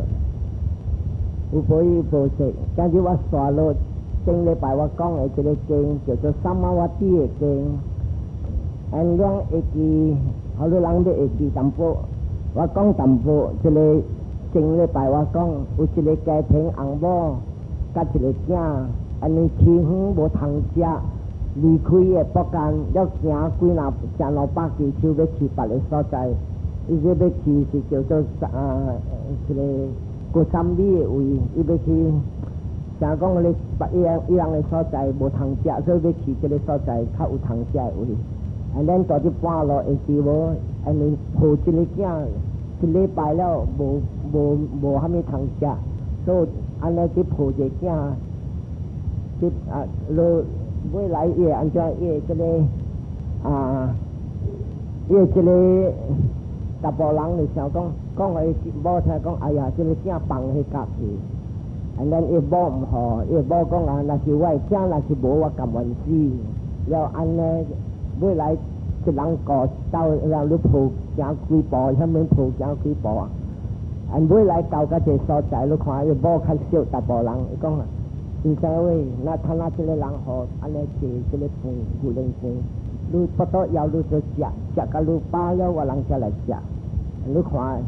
落。有報有報說，今日我煞落頂禮拜我講的這個經叫做薩瑪瓦蒂的經，按兩會記，好多人都會記淡薄。我講淡薄，這個頂禮拜我講有一個家庭翁某佮一個囝，按呢去遠無通食，離開的北間，了行幾若行200公尺欲去別个所在，伊這欲去是叫做啊一個高三里的位，伊欲去，聽講咧別伊人伊人的所在無通食，所以欲去這个所在較有通食的位。啊，咱蹛佇半路會記無？按呢抱一个囝，一禮拜了無無無蝦米通食，所以按呢去抱一个囝，去啊，落尾來伊會按怎？伊的這个啊，伊的這个查埔人就想講，講予伊某聽講，哎呀，這个囝放彼角去。按呢伊某毋予，伊某講啊，若是我的囝，若是無我甘願死。了按呢，尾來一人顧走，然後你抱行幾步，啥物抱行幾步啊？按尾來到甲這個所在，你看伊某較熟查埔人，伊講啊，先生喂，那他那這個人予按呢坐這個飯牛奶飯，你腹肚枵你就食，食甲你飽了，我人才來食。你看，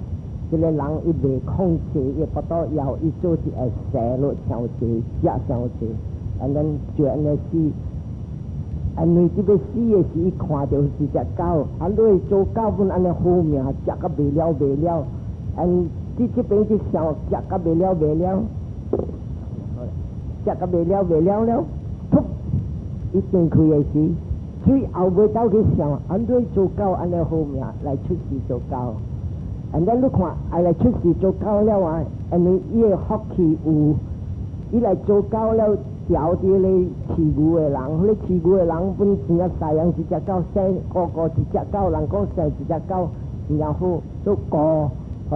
這個人伊袂控制伊腹肚枵，伊做是會踅落傷濟，食傷濟，按呢就按呢死。因為這欲死的時，伊看著是隻狗，啊，你做狗本按呢好命，食甲袂了袂了，按佇這邊去想食甲袂了袂了，食甲袂了袂了了，噗！伊斷氣的時，最後尾走去想，啊，你做狗按呢好命來出世做狗，按呢你看，愛來出世做狗了啊，因為伊的福氣有，伊來做狗了。調佇咧飼牛的人，彼飼牛的人本真正飼養一隻狗，生個個一隻狗，人講生一隻狗真正好，做顧，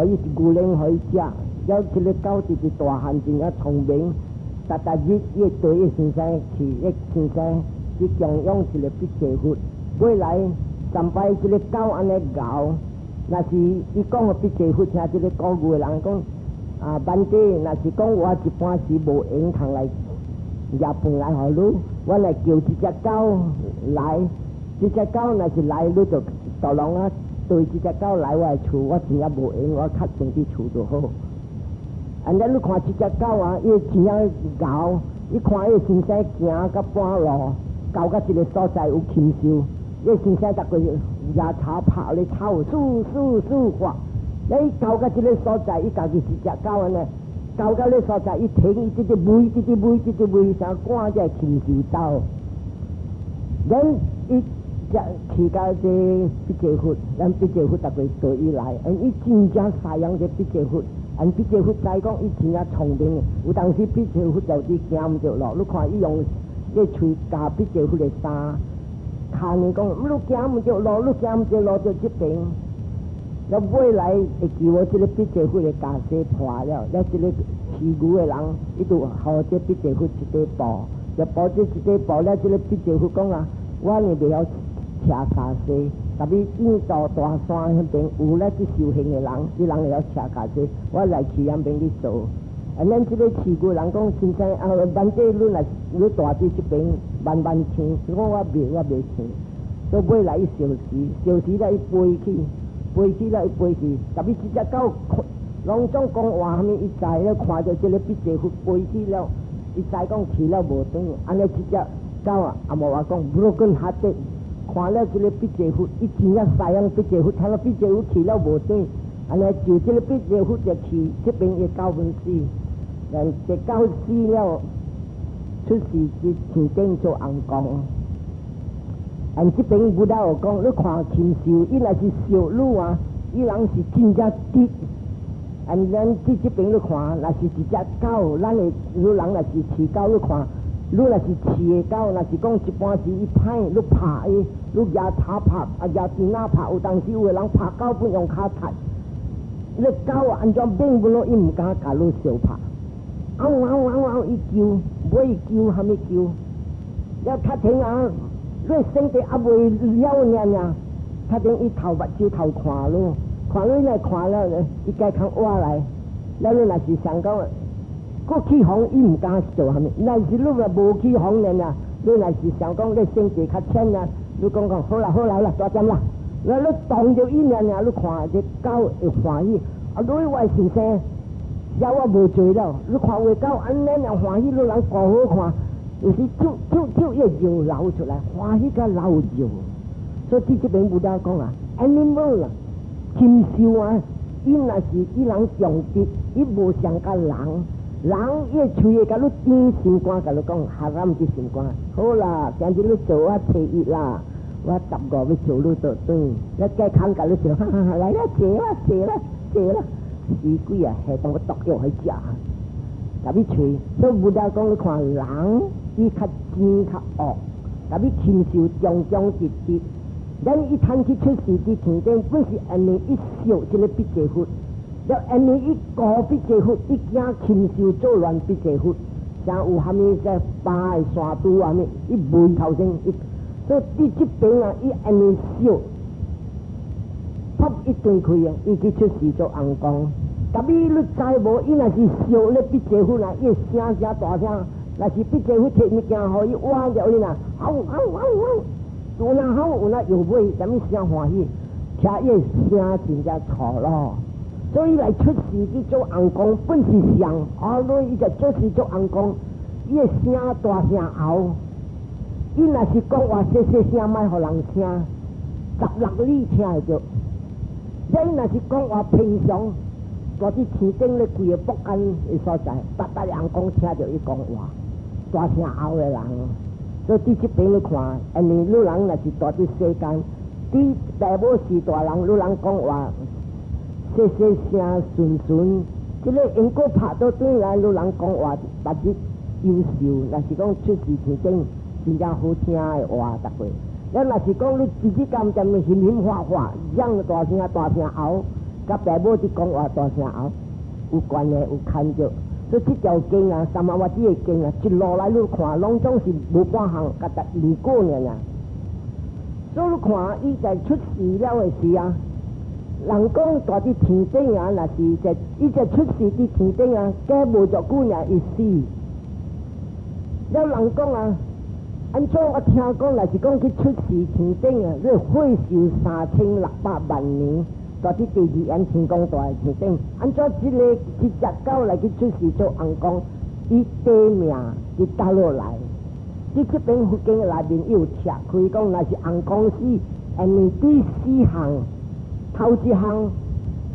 予伊牛奶予伊食，了這个狗直直大漢真正聰明，逐逐日伊會綴伊先生去，伊先生去供養一个毗舍佛。尾來上擺這个狗按呢咬，若是伊講予毗舍佛聽，這个顧牛的人講啊，萬弟，若是講我一般時無閒通來。掠飯來予你，我來叫這隻狗來，這隻狗若是來，你就大龍啊，綴這隻狗來我的厝，我真正無閒，我較轉去厝就好。按呢你看這隻狗啊，伊真正𠢕，伊看伊先生行到半路，到到一个所在有禽獸，伊先生逐個掠草拍咧草，唄唄唄看，伊到到這个所在，伊家己是隻狗按呢。到到咧所在，伊停，伊直直吠，直直吠，直直吠，想趕這禽獸走。咱伊只去到這毗舍佛，咱毗舍佛逐個綴伊來，因伊真正飼養這毗舍佛，按毗舍佛知講伊真正聰明，有當時毗舍佛就佇行毋著路，你看伊用伊喙咬毗舍佛的衫，牽伊講，你行毋著路，你行毋著路就這邊。了尾來會記無這个毗舍佛的袈裟破了，了這个飼牛的人，伊就予這毗舍佛一塊布，就布這一塊布了，這个毗舍佛講啊，我呢袂曉車袈裟，特別印度大山彼邊有咧去修行的人，彼人會曉車袈裟，我來去遐邊去做。啊，咱這个飼牛人講，先生啊，萬弟你若你蹛佇這邊慢慢聽，伊講我袂我袂聽，所以尾來伊燒死，燒死了伊飛去。飛去了，伊飛去，特別這隻狗，攏總講話啥物，伊知了看著這个毗舍佛飛去了，伊知講去了無轉，按呢這隻狗啊，也無話講 broken hearted，看了這个毗舍佛，伊真正飼養毗舍佛，睇到毗舍佛去了無轉，按呢就這个毗舍佛就去這邊伊狗分死，但這狗死了，出世佇天頂做尪公。按這邊 Buddha 有講，你看禽獸，伊若是小鹿啊，伊人是真正直。按咱佇這邊你看，若是一隻狗，咱的你人若是飼狗，你看，你若是飼的狗，若是講一般時伊歹，你拍伊，你舉草拍，啊舉釘仔拍，有當時有的人拍狗本用跤踢，你狗按怎變不落，伊毋敢共你相拍。嗷嗷嗷嗷，伊叫，尾叫啥物叫？了較停啊！你身體猶未了爾爾，較停伊頭目睭頭看你，看你來看了，伊該較活來，咱你若是想講，閣起哄伊毋敢做蝦米。若是你若無起哄呢啊，你若是想講你性格較淺啊，你講講好啦好啦好啦，大點啦。那你當著伊爾爾，你看這狗會歡喜。啊，你我先生，枵我無濟了。你看有的狗按呢爾歡喜，你人顧好看，有時抽抽抽，伊尿流出來，歡喜甲流尿。所以佇這邊 Buddha 講啊，animal 啦，禽獸啊，伊若是伊人強直，伊無像佮人，人伊的喙會共你甜心肝，共你講 haram 的心肝。好啦，今日你做我初一啦，我十五欲做你倒轉，你計空共你笑，哈哈哈，來啦，坐啦，坐啦，坐啦，死鬼啊，下當我毒藥去食，共你喙，所以 Buddha 講你看人，伊較賤較惡，共你禽獸忠忠直直。咱伊趁去出世佇天頂，本是因為伊惜這个筆濟佛，了因為伊顧筆濟佛，伊驚禽獸作亂筆濟佛，像有蝦米在八個山拄啊物，伊袂頭先，伊所以佇這邊啊，伊因為惜，噗一斷開啊，伊去出世做尪公。特別你知無？伊若是惜咧筆濟佛啊，伊聲聲大聲，若是筆濟佛提物件予伊挖著伊若，嗷嗷嗷嗷。有那好，有那搖尾，啥物聲歡喜，聽伊聲真正錯咯。所以來出世去做尪公，本是上，啊，你伊就出世做尪公，伊的聲大聲喉。伊若是講話細細聲，莫予人聽，十六里聽會著。你若是講話平常，蹛佇天頂咧規个北間的所在，逐逐尪公聽著伊講話，大聲喉的人。所以佇這邊你看，因為你人若是蹛佇世間，佇爸母時大人，你人講話細細聲順順，這個因果拍倒轉來，你人講話別日優秀，若是講出世天頂真正好聽的話，逐個。咱若是講你自己甘踮興興化化，嚷大聲大聲喉，佮爸母佇講話大聲喉，有關係有牽著。所以這條經啊，三摩地的經啊，一路來你看，攏總是無半項，佮逐因果爾爾。所以你看，伊在出世了的時啊，人講蹛佇天頂啊，若是在伊在出世佇天頂啊，過無足久爾伊死。了人講啊，按怎我聽講，若是講去出世天頂啊，你歲壽3600萬年。蹛佇第二眼天公大天頂，按怎這个這隻狗來去出世做尪公，伊短命佇倒落來。佇這本佛經內面伊有拆開講，若是尪公死，因為對四項，頭一項，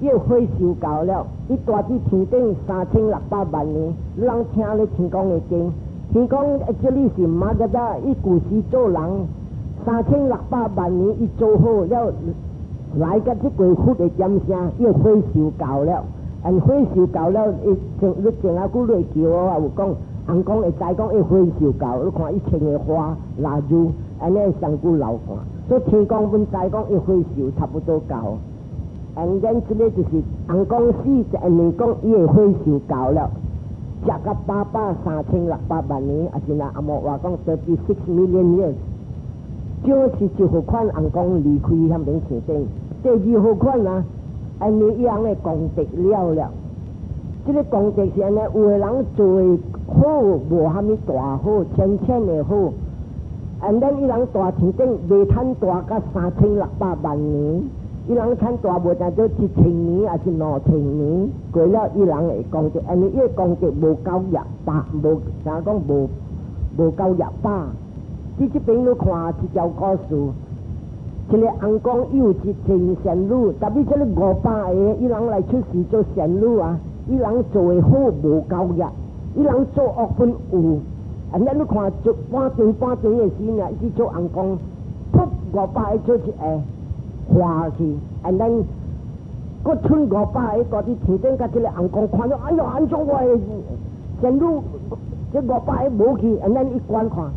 伊的歲壽到了，伊蹛佇天頂三千六百萬年，人聽咧天公的經，天公這裡是馬格達，伊舊時做人三千六百萬年，伊做好了。來到這個佛的點聲，伊歲壽到了，按歲壽到了，伊前你前仔久你會記我有講，尪公會知講伊歲壽到，你看伊穿的花蠟燭，按呢身軀流汗，所以天公本知講伊歲壽差不多到。and then 這個就是尪公死，就因為講伊的歲壽到了，食甲八百三千六百萬年，抑是若紅毛話講 36 million years。這是一號款尪公離開遐邊天頂。第二號款啊，因為伊人的功德了了。這個功德是按呢，有的人做的好，無蝦米大好，淺淺的好。and then 伊人蹛天頂袂趁蹛甲三千六百萬年，伊人趁蹛無但做一千年，抑是2000年，過了伊人會功德，因為伊的功德無夠廿百，無啥講無無夠廿百。佇這邊你看這條故事，這個尪公有一千仙女，特別這個500個，伊人來出世做仙女啊，伊人做的好無夠業，伊人做惡本有。啊，咱你看做半頓半頓的時呢，伊去做尪公，噗五百個做一個花去，啊，咱閣剩五百個蹛佇天頂，佮這個尪公看著，哎喲，按怎我的仙女這五百個無去，啊，咱一觀看。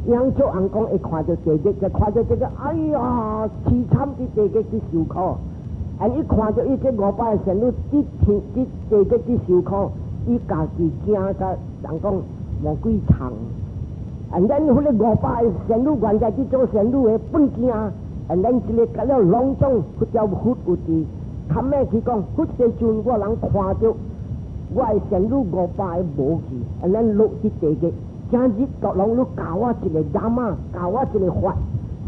伊做尪公一看著地獄，就看著這個，哎呀，淒慘佇地獄去受苦。啊，伊看著伊這五百個仙女佇天佇地獄去受苦，伊家己驚甲人講魔鬼藏。啊，咱彼個五百個仙女原來去做仙女的本驚，啊，咱這個甲了攏總佛教佛有佇，較尾去講佛世尊，我人看著我的仙女500個無去，and then 落佇地獄，今日各人你教我一個 Dhamma，教我一個法，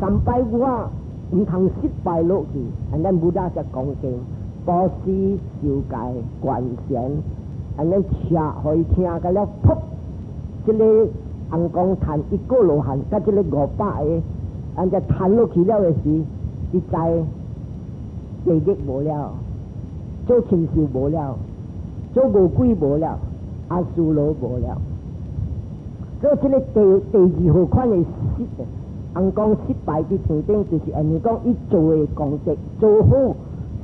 三擺我毋通失敗落去，and then Buddha 才講經，布施、受戒、觀禪，and then 聽，予伊聽個了，噗！這個尪公趁一個羅漢，佮這個500個，按這趁落去了的時，伊知地獄無了，做禽獸無了，做餓鬼無了，阿修羅無了。所以這個第二號款的失，尪公失敗佇天頂，就是因為講伊做的功德做好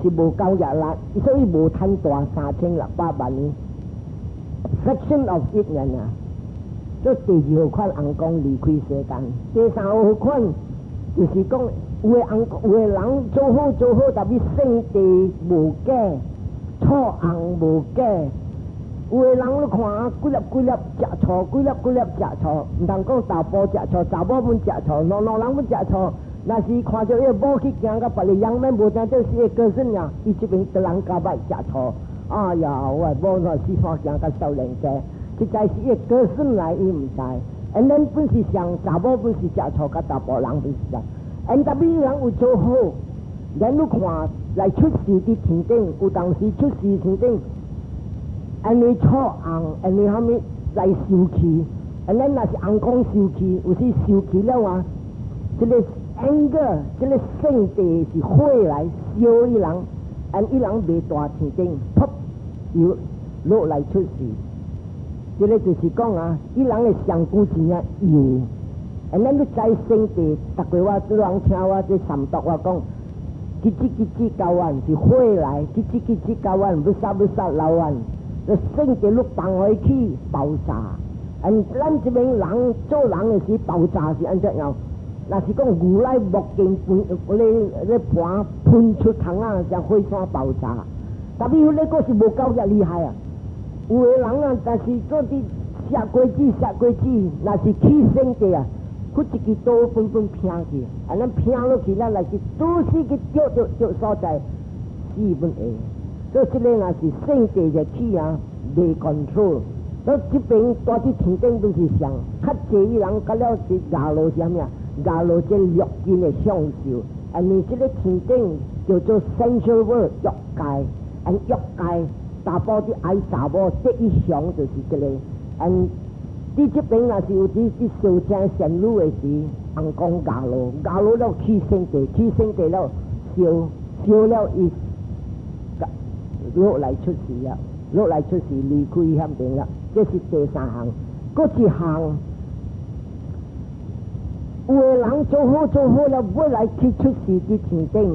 是無夠業力，所以無趁大3600萬年，fraction of it 爾爾。所以第二號款尪公離開世間，第三號款就是講有的尪有的人做好做好，但是性地無假，錯尪無假。有的人你看幾粒幾粒食錯，幾粒幾粒食錯，毋通講查埔食錯，查某本食錯，兩兩人本食錯。若是看著伊某去行到別个樣面，無聽著是伊個性爾，伊這邊跟人家捌食錯。哎呀，我的某若四川行到少年家，實在是伊個性來，伊毋知。and 咱本是想查某本是食錯，佮查埔人本是食。and 特別人有做好，咱你看來出世佇天頂，有當時出世天頂，因為錯尪，因為蝦米來受氣，and 咱若是尪公受氣，有時受氣了啊，這個 anger，這個性地是火來燒伊人，and 伊人袂大天頂，噗，又落來出世。這個就是講啊，伊人的上古真正幼，and 咱你知性地，逐個我做人聽我這三讀我講，結子結子交完是火來，結子結子交完欲殺欲殺流完，這性地你放開去爆炸。and 咱這邊人做人的時爆炸是按怎樣？若是講牛奶木經噴，咧咧盤噴出窗仔，像火山爆炸。但是彼個是無夠遐厲害啊！有的人啊，但是做佇食果子食果子，若是起性地啊，佢一支刀紛紛劈去，啊，咱劈落去，咱來去拄死去著著著所在，死本會。所以這個若是性地就起啊，袂 control。所以這邊蹛佇天頂都是上，較濟伊人甲了是牙路是啥物啊？牙路這六根的享受，因為這個天頂叫做 sensual world 欲界，and 欲界查埔啲愛查某得一想就是這個，and 佇這邊若是有佇佇燒請仙女的時，尪公牙路，牙路了起性地，起性地了燒燒了伊落來出世了，落來出世離開遐邊了，這是第三項，閣一項。有的人做好做好了，欲來去出世佇天頂。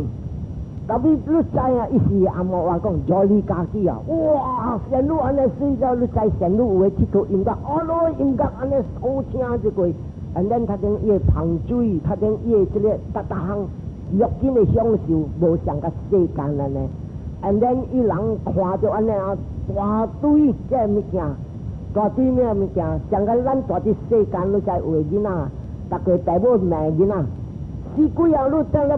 但是你知影，伊是阿莫話講，助你家己啊！哇，仙女按呢水了，你知仙女有的𨑨迌音樂，哦嘍音樂按呢好聽這個，and then 他等伊的芳水，他等伊的這個逐逐項六根的享受，無上甲世間按呢。and then 伊人看著按呢啊，大堆這物件，大堆咩物件，像甲咱蹛佇世間，你知有的囡仔。逐個爸母罵囡仔，死鬼啊！你等了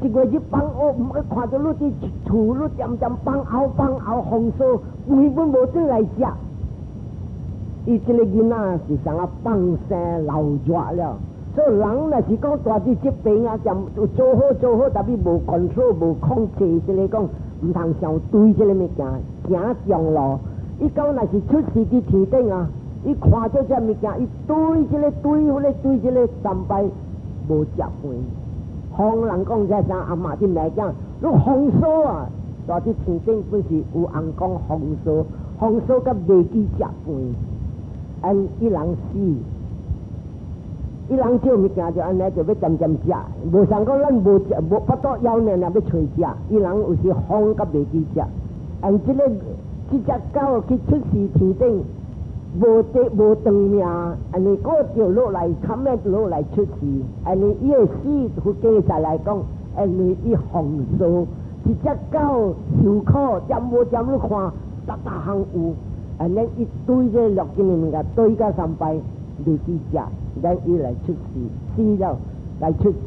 一月日放學，看著你佇厝，你漸漸放後放後風騷，根本無轉來食。伊這個囡仔是啥啊放生流熱了。所以人若是講蹛佇這邊啊，漸做好做好，但是無 control 無控制，這個講毋通傷對這個物件，行中路。伊講若是出世佇天頂啊，伊看著這物件，伊對這個對，彼個對這個，三擺無食飯。風人講這啥阿媽佇罵囝，你風騷啊！蹛佇天頂本是有尪公風騷，風騷甲袂記食飯，and 伊人死，伊人這物件就按呢就欲漸漸食，無想講咱無食無腹肚枵爾爾欲揣食，伊人有時風甲袂記食，and 這個這隻狗去出世天頂。無得無長命，按呢閣著落來，慘咩落來出世，按呢伊的死，佛經實來講，因為伊風騷，一隻狗受苦，漸無漸你看，逐逐項有，按呢伊對這六根的物件對甲三擺，袂記食，咱伊來出世，死了來出世。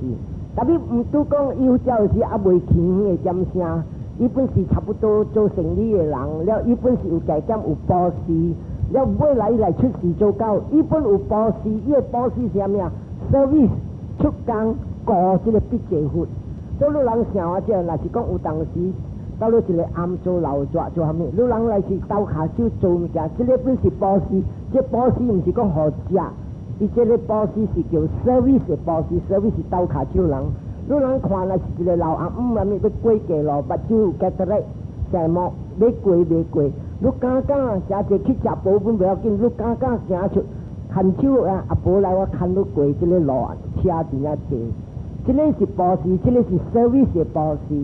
但是毋拄講伊有時猶未起的點聲，伊本是差不多做生意的人，了伊本是有加減有布施，了尾來伊來出世做狗，伊本有布施，伊的布施是啥物啊？service 出工顧這個筆濟佛，所以你人想啊，這若是講有當時，到你一個暗做老蛇做啥物，你人來是鬥跤手做物件，這個本是布施，這布施毋是講予食，伊這個布施是叫 service 的布施，service 是鬥跤手人。你人看若是一個老阿姆啥物欲過街路，目睭有 cataract 視膜，欲過袂過，你敢敢誠濟去食飽本袂要緊，你敢敢行出牽手啊，阿婆來我牽你過這個路，車真正濟。這個是布施，這個是 service 的布施。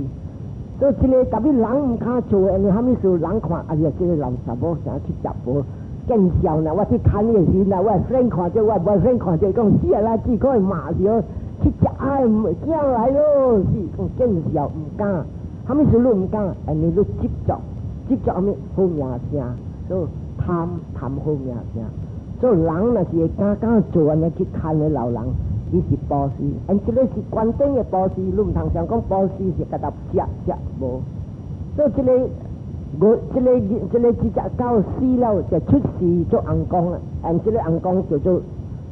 所以這個特別人毋敢做，因為啥物事人看，哎呀，這個老查某啥去食飽，見笑呢。我去牽伊的時陣，我 friend 看著，我 boyfriend 看著，講死啊啦，只可會罵著。去食啊，囝來咯，是講見笑毋敢，啥物事你毋敢，因為你執著，執著啥物好名聲，所以貪貪好名聲。所以人若是會敢敢做按呢去牽的老人，伊是布施，因這個是觀頂的布施，你毋通想講布施是共食食無。所以這個我這個這個這隻狗死了就出世做尪公啦，因這個尪公叫做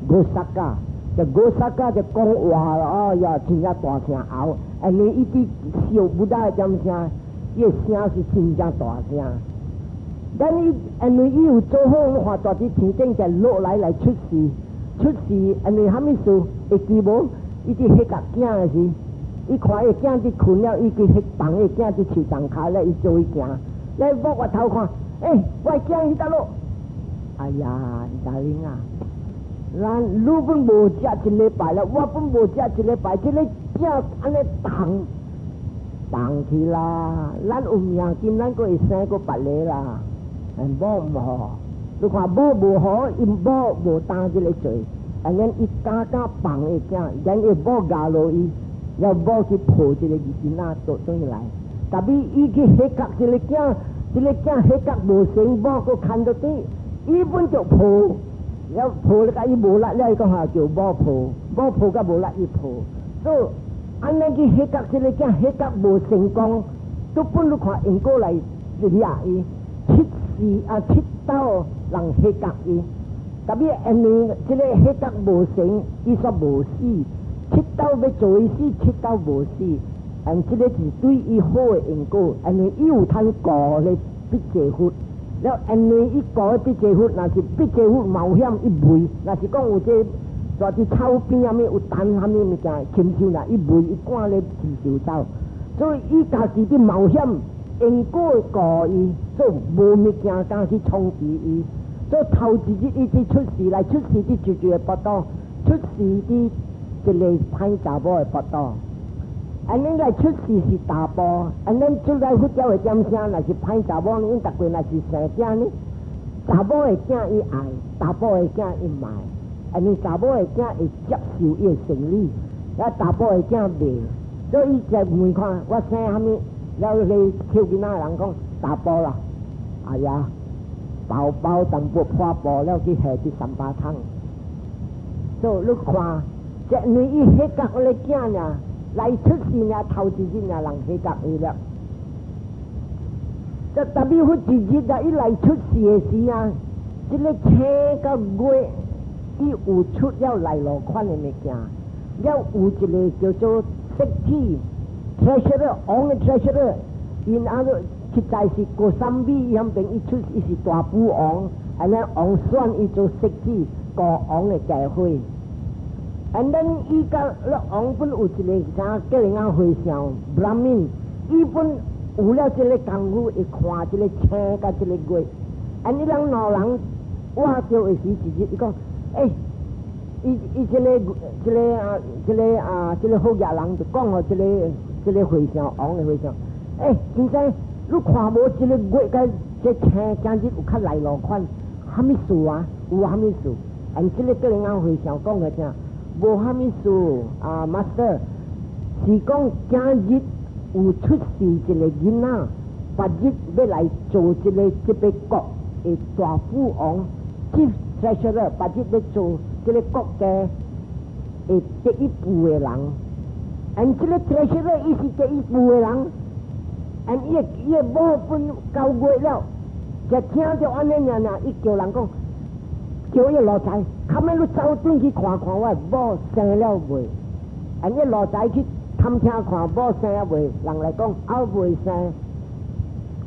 Ghosaka。就 Ghosaka 就講話啦，哎呀，真正大聲喉，因為伊佇笑 Buddha 點聲，伊的聲是真正大聲。但伊因為伊有做好，你看蹛佇天頂就落來來出世，出世因為啥物事會記無？伊佇彼個囝的時，伊看伊囝佇睏了，伊去彼放伊囝佇樹叢跤咧，伊做伊行，來摸我頭看，欸，我的囝佇佗落？哎呀，darling 啊！咱你本無食一禮拜了，我本無食一禮拜，這個囝按呢重重去啦。咱有命金，咱閣會生閣別个啦。某毋好，你看某無好，𪜶某無擔這個罪，按呢伊敢敢放伊囝，然伊某咬落伊，了某去抱這個囡仔倒轉來。特別伊去彼角這個囝，這個囝彼角無成，某閣牽到轉，伊本就抱。了抱了，伊無力了，伊講哈叫某抱，某抱甲無力伊抱，所以按呢去彼角這個囝彼角無成功，都本你看因果來掠伊，七世啊七道人彼角伊，特別因為這個彼角無成，伊煞無死，七道欲做伊死，七道無死，and 這個是對伊好的因果，因為伊有通顧咧筆濟佛。了，因為伊顧筆濟佛，若是筆濟佛冒險伊袂，若是講有這蹛佇草邊啥物有彈啥物物件，禽獸若伊袂，伊趕咧禽獸走，所以伊家己佇冒險，因果顧伊，所以無物件敢去衝擊伊。所以頭一日伊佇出世來出世佇住住的腹肚，出世佇一個歹查某的腹肚。按呢來出世是查埔，按呢出來佛教的點聲，若是歹查某，𪜶逐個若是生囝呢，查某的囝伊愛，查埔的囝伊毋愛。按呢查某的囝會接受伊的生理，啊查埔的囝袂，所以伊就問看我生啥物，了彼個囡仔人講查埔啦，哎呀，包包淡薄破布了去下佇三巴桶，所以你看，這因為伊彼角咧囝爾。來出世爾頭一日爾人彼角伊了，這特別佛一日啊，伊來出世的時啊，這個星佮月，伊有出了來路款的物件，了有一個叫做色體，treasurer，王的 treasurer，𪜶阿個實在是高三米遐邊，伊出伊是大富王，按呢王選伊做色體，國王的家伙。And then 伊佮王本有一個啥叫人家和尚，Brahmin，伊本有了這個功夫，會看這個星佮這個月。and 伊人兩人活著的時，一日伊講，欸，伊伊這個這個啊，這個啊，這個好額人就講予這個這個和尚王的和尚，欸，先生，你看無這個月佮這星今日有較來路款，啥物事啊？有啥物事？and 這個叫人家和尚講予聽。無啥物事啊，master 是講今日有出世一個囡仔，別日欲來做這個這個國的大富翁，chief treasurer，別日欲做這個國家的第一步的人。and 這個 treasurer 伊是第一步的人， And 伊某本9月了，就聽著按呢爾爾，伊叫人講，叫伊奴才，較尾你走轉去看看我某生了未？And 伊奴才去探聽看某生了未？人來講猶未生，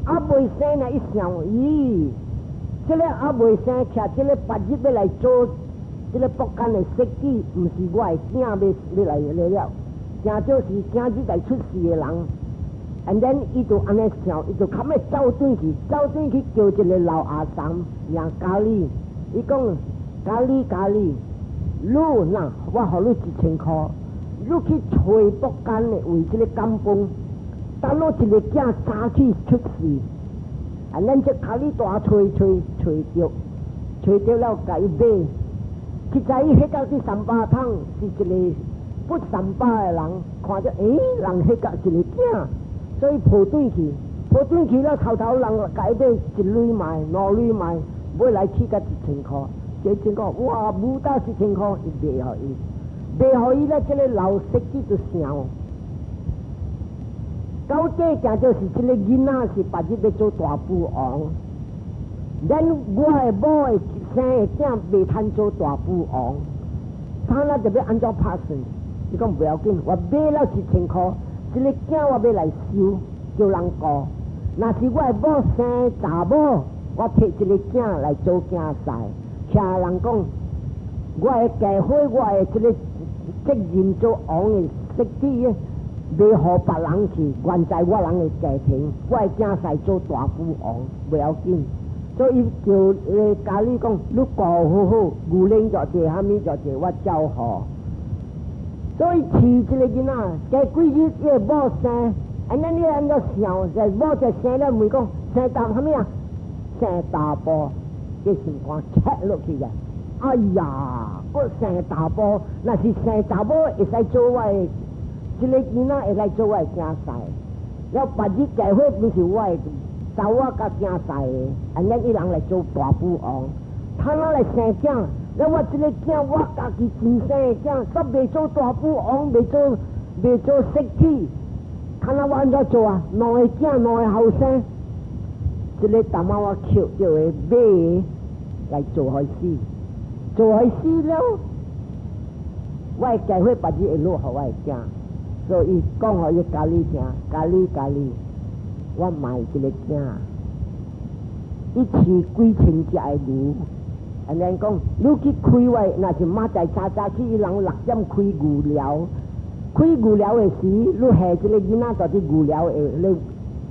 猶未生呢，伊想，咦，這个猶未生，徛這个別日欲來做，這个卜干的設計，毋是我的囝欲來來了，正就是今日來出世的人。And then 伊就按呢想，伊就較尾走轉去，走轉去叫一个老阿嬸名咖喱，伊講咖喱咖喱，你若我予你一千箍，你去揣卜干的為這个甘榜，等我一个囝早起出世，and then 這咖喱大揣揣揣著，揣著了共伊買，實在伊彼個佇三巴桶是一个不三巴的人，看著欸，人彼個一个囝。所以抱轉去，抱轉去了，頭頭人共伊買一鐳賣，兩鐳賣，尾來起甲一千箍，一千箍，哇，無到一千箍，伊賣予伊，賣予伊咧，這个老設計就想，到底正就是這个囡仔是別日欲做大富翁，咱我的某的生的囝袂通做大富翁，他那就欲按怎拍算？伊講不要緊，我買了一千箍。這个囝我欲來收，叫人顧。若是我的某生查某，我提這个囝來做囝婿。聽人講，我的家伙，我的這个責任做王的設計，袂予別人去，原在我人的家庭，我的囝婿做大富翁，不要緊。所以叫家裡講，你顧好好，牛奶偌濟，啥物偌濟，我照予。所以飼這个囡仔，過幾日伊的某生，按呢你按怎想？就某就生了，問講生查啥物啊？生查埔，這心肝切落去啊！哎呀，閣生查埔，若是生查某會使做我的，這个囡仔會使做我的囝婿。了別日結婚不是我的查某佮囝婿的，按呢伊人來做大富翁，他哪來生囝？了我這个囝，我家己親生的囝，煞袂做大富翁，袂做設計，看那我按怎做啊？兩個囝，兩個後生，這个淡仔我抾著的馬來做予死，做予死了，我的家伙別日會落予我的囝，所以講予伊家裡聽，家裡家裡，我賣這个囝，伊飼幾千隻的牛。按呢講，你去開我，若是明仔早早起，伊人6點開牛寮，開牛寮的時，你下這个囡仔佇牛寮的，咧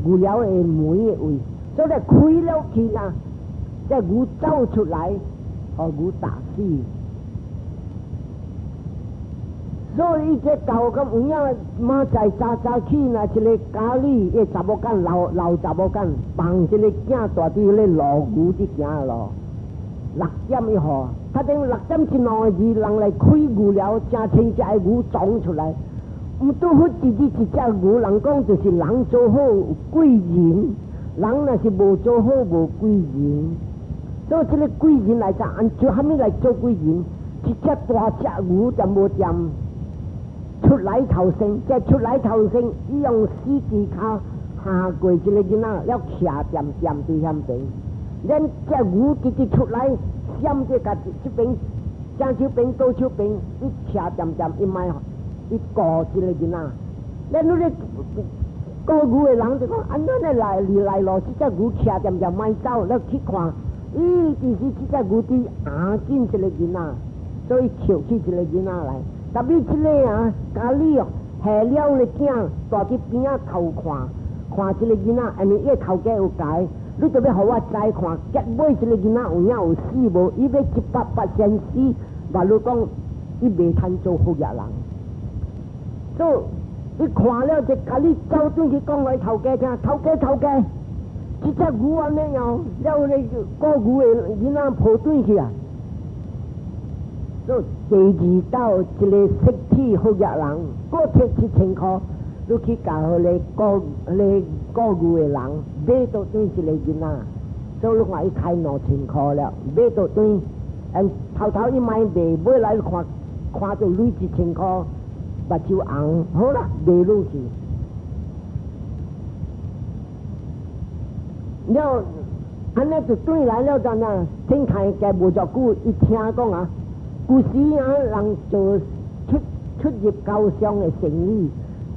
牛寮的門的位，所以開了去啦，這牛走出來，予牛打死。所以這狗咁有影，明仔早早起，若一个家裡，伊查某囝老老查某囝放這个囝蹛佇咧路牛佇行路。6點以後，他等六點一兩個字，人來開牛寮，成千隻的牛撞出來。毋拄好一日一隻牛，人講就是人做好有貴人，人若是無做好無貴人。所以這个貴人來講，按做啥物來做貴人？一隻大隻牛就無掂出來頭先，這出來頭先，伊用四隻跤行過這个囡仔，了徛掂掂佇遐邊。咱這牛直直出來，閃這個這邊，正手邊左手邊，伊徛掂掂，伊莫伊顧這个囡仔。咱你咧顧牛的人就講，按怎呢來來咯？這隻牛徛掂掂，莫走，你去看，咦，其實這隻牛佇壓緊這个囡仔，所以抾起這个囡仔來。特別這个啊，家裡哦，下了的囝，蹛佇邊仔偷看，看這个囡仔，因為伊頭家有改。你就欲予我知看，結尾這个囡仔有影有死無？伊欲100%死，嘛你講伊袂通做好額人。所以伊看了就共你走轉去講予頭家聽，頭家頭家，這隻牛按呢樣，了咧顧牛的囡仔抱轉去啊。所以第二道一个實體好額人，閣提1000箍。你去共彼个顧咧顧牛的人買倒轉一个囡仔，所以你看伊開2000箍了，買倒轉，嗯，頭頭伊莫賣，尾來看看著鐳一千箍，目睭紅，好啦，賣落去。了，按呢就轉來了，陣啊，天開嘅無偌久，伊聽講啊，古時啊人做出入高尚的生意，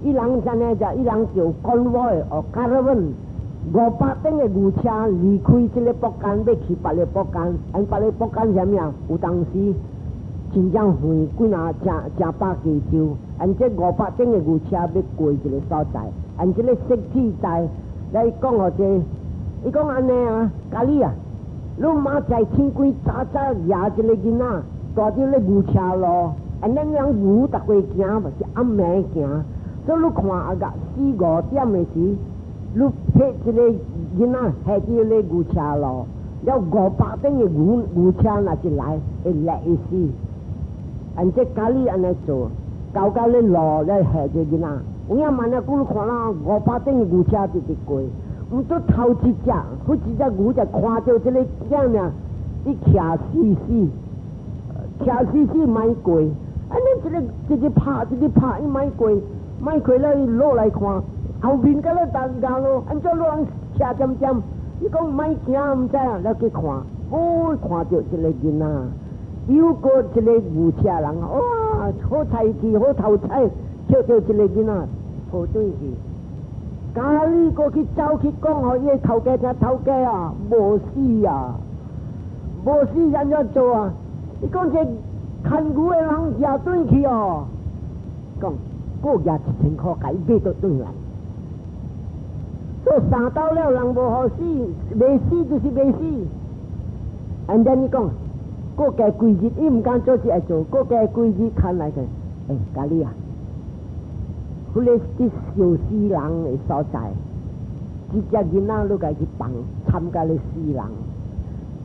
伊人真呢就伊人做 convoy 哦 caravan，500頂的牛車離開這個國間，欲去別个國間，按別个國間啥物啊？有當時真正遠，幾若成成百幾洲，按這五百頂的牛車欲過一个所在，按這個設置在來講予這，伊講按呢啊，咖喱啊，你明早天光早早舉一個囡仔，蹛佇咧牛車路，按咱人牛逐家行嘛是暗暝行，所以你看啊個四五點的時，你提一個囡仔繫佇咧牛車路，了五百頂的牛車若是來，會勒伊死。按這咖喱按呢做，到到咧路咧繫這囡仔，有影慢啊，久你看啦，五百頂的牛車直直過。毋過頭一隻，好一隻牛就看著這個囝爾，伊徛死死，徛死死莫過。按呢這個直直拍，直直拍，伊莫過，莫過了伊落來看，後面閣咧等架咯，按怎人徛針針？伊講莫驚，毋知啊，了去看，哦，看著這個囡仔，又閣一個牛車人，哇，好彩氣，好頭彩，抾著這個囡仔抱轉去。咖喱過去走去講，予伊頭家聽，頭家啊，無死啊，無死按怎做啊？伊講這牽牛的人舉轉去哦，講閣舉1000箍，共伊買倒轉來。所以三刀了人無予死，袂死就是袂死。按呢伊講，閣加幾日，伊毋敢做這會做，閣加幾日牽來個，欸，咖喱啊！彼个去燒死人的所在，這隻囡仔你共去放參加咧死人。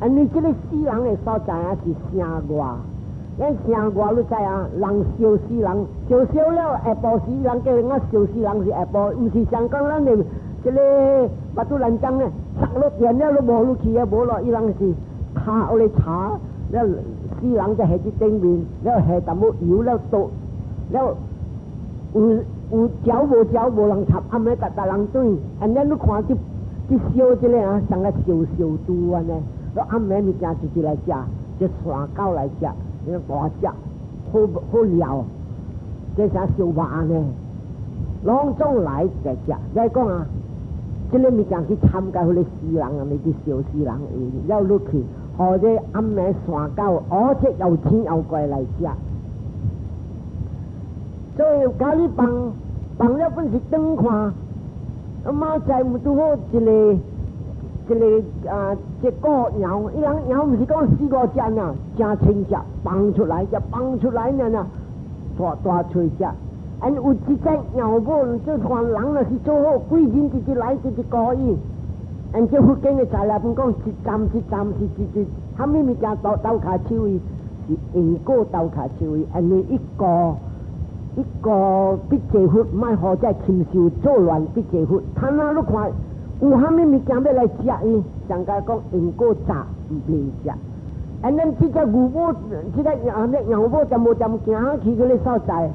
啊，你這個死人的所在啊是城外，咱城外你知啊，人燒死人，燒燒了下晡時，人叫人啊燒死人是下晡，毋是像講咱的這个巴肚蘭章呢，殺落電了都無落去啊，無咯，伊人是查咧查了死人在下佇頂面，了下淡薄油了倒了有。有嚼無嚼無人插，暗暝逐逐人轉，按呢你看這這燒這个啊，像個燒燒豬按呢，你暗暝物件直直來食，這山狗來食，那大隻，好好料，這啥燒肉呢？攏總來來食。來講啊，這个物件去參加彼个死人啊，咪去燒死人，了落去，予這暗暝山狗，而且又青又怪來食。所以咖喱放放了本是轉看，明早毋拄好一个一个啊，一個鳥，伊人鳥毋是講四五隻爾，誠清隻放出來，隻放出來爾爾，大大喙隻。按有一隻鳥母，這看人若是做好，鬼人直直來直直顧伊。按這佛經的材料本講，一站一站是一一，蝦米物件鬥鬥跤手伊，是因果鬥跤手伊，因為一個。一個筆濟佛，莫予這禽獸作亂筆濟佛。他那你看有蝦米物件欲來食伊？上家講因果炸袂食。按咱這隻牛母，這個啊那牛母就無針行去彼个所在。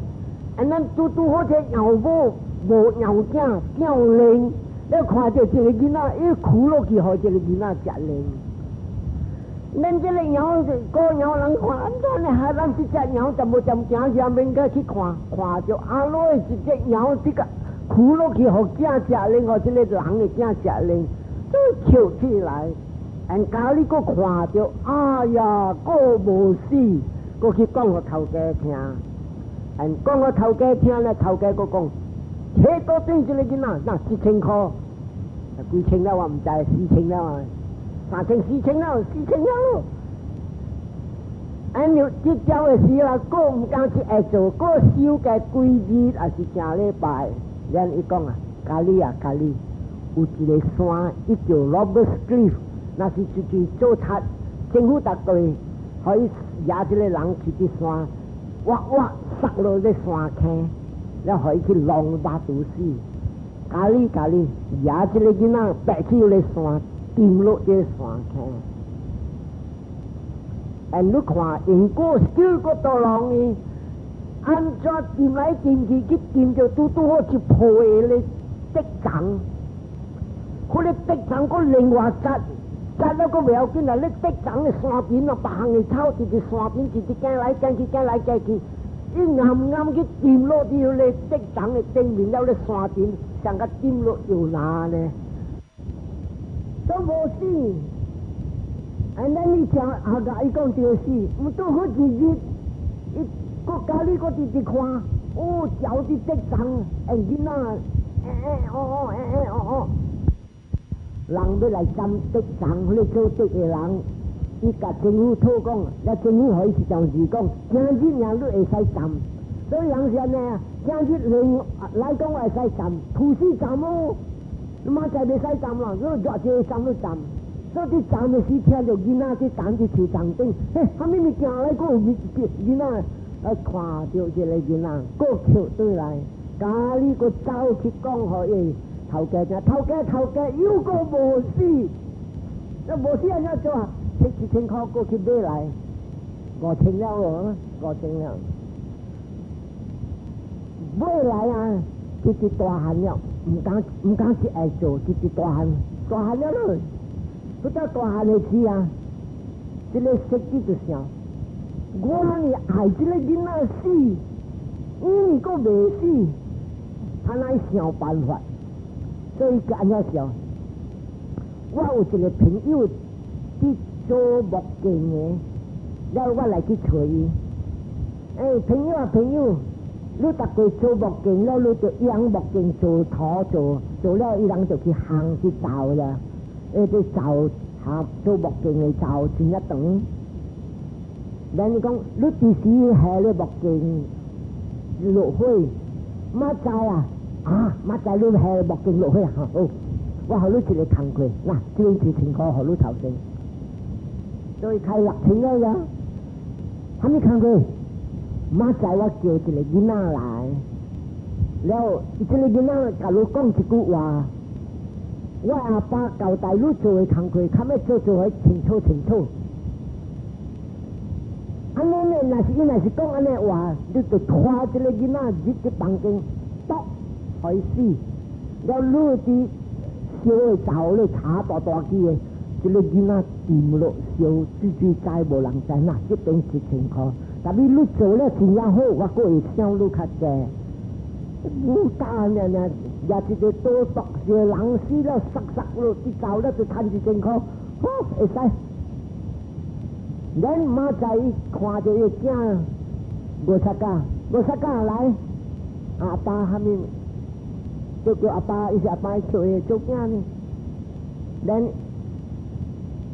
按咱拄拄好這牛母無牛囝囝靈，你看著一個囡仔，伊跍落去，予這個囡仔食靈。咱這個鳥孤鳥人看，按怎呢？還咱這隻鳥就無針行去，免該去看，看著阿羅一隻鳥，這個跍落去，予囝食靈，予這個人的囝食靈，都笑起來。按家裡閣看著，哎呀，閣無死，閣去講予頭家聽。按講予頭家聽咧，頭家閣講，提倒轉這個囡仔，那1000箍，幾千了我毋知，4000了啊。30004000了，4000了。按呢這條的時啊，閣毋敢去會做，閣守個幾日，也是正禮拜。咱伊講啊，咖喱啊咖喱，有一個山，伊叫 Robber's Cliff，若是出去做賊，政府逐個予伊舉這個人去佇山，挖挖塞落咧山坑，了予伊去弄肉肚死。咖喱咖喱，舉這個囡仔爬去咧山。沉落這山坑，哎，你看因果小個多容易，按怎沉來沉去，去沉著拄拄好一抱的咧竹叢，彼个竹叢閣另外紮，紮了閣袂要緊啦。你竹叢的山邊咯，別項的草直直山邊，直直行來行去，行來行去，伊暗暗去沉落佇彼個竹叢的頂面了咧山頂，像共沉落搖籃呢，都無死。啊，咱你聽後甲伊講著死，毋拄好一日，伊閣家裡閣直直看，哦，嚼佇竹叢，欸囡仔，欸欸哦哦，欸欸哦哦。人欲來斬竹叢，彼個做竹的人，伊共政府討講，了政府予伊一張字講，今日爾你會使斬。所以人是按呢啊，今日人來講會使斬，土死斬哦，你明仔袂使斬啦，你熱一個斬你斬。所以佇斬的時聽著囡仔佇彈佇樹叢頂，嘿，啥物物件來閣有物囡仔來看著這個囡仔，閣抾轉來，家裡閣走去講予伊頭家聽，頭家頭家又閣無死，那無死按怎做啊？提1000箍閣去買來，5000了哦，5000了，買來啊，直直大漢了，毋敢毋敢去愛做，直直大漢，大漢了咯，不到大漢的時啊，這个設計就想，我呢愛這个囡仔死，伊閣袂死，他來想辦法，所以就按怎想？我有一个朋友佇做木匠的，了我來去揣伊。欸，朋友啊朋友，你逐個做木匠了，你就用木匠做土做，做了伊人就去烘去灶啦。欸，這灶下做木匠的灶真正長。咱你講，你佇時下咧木匠落火，明仔啊，啊，明仔你下木匠落火啊，好，我予你一个工課，嗱，這邊1000箍予你頭先，所以開6000了呀。啥物工課？明仔我叫一个囡仔來，了，這个囡仔共你講一句話，我阿爸交代你做的工課，較欲做做予清楚清楚。按呢呢，若是伊若是講按呢話，你就拖這个囡仔入去房間，毒予伊死。了，你佇燒的灶咧炒大大支的，這个囡仔沉落燒，水水知無人知，那這邊1000箍。但是你做了真正好，我閣會賞你較濟。無膽爾爾，也一个刀毒一个人死了，殺殺落，佇走了就趁1000箍，好會使。咱明仔伊看著伊囝無相共，無相共來，阿爸啥物，就叫阿爸，伊是阿爸做的做囝呢。咱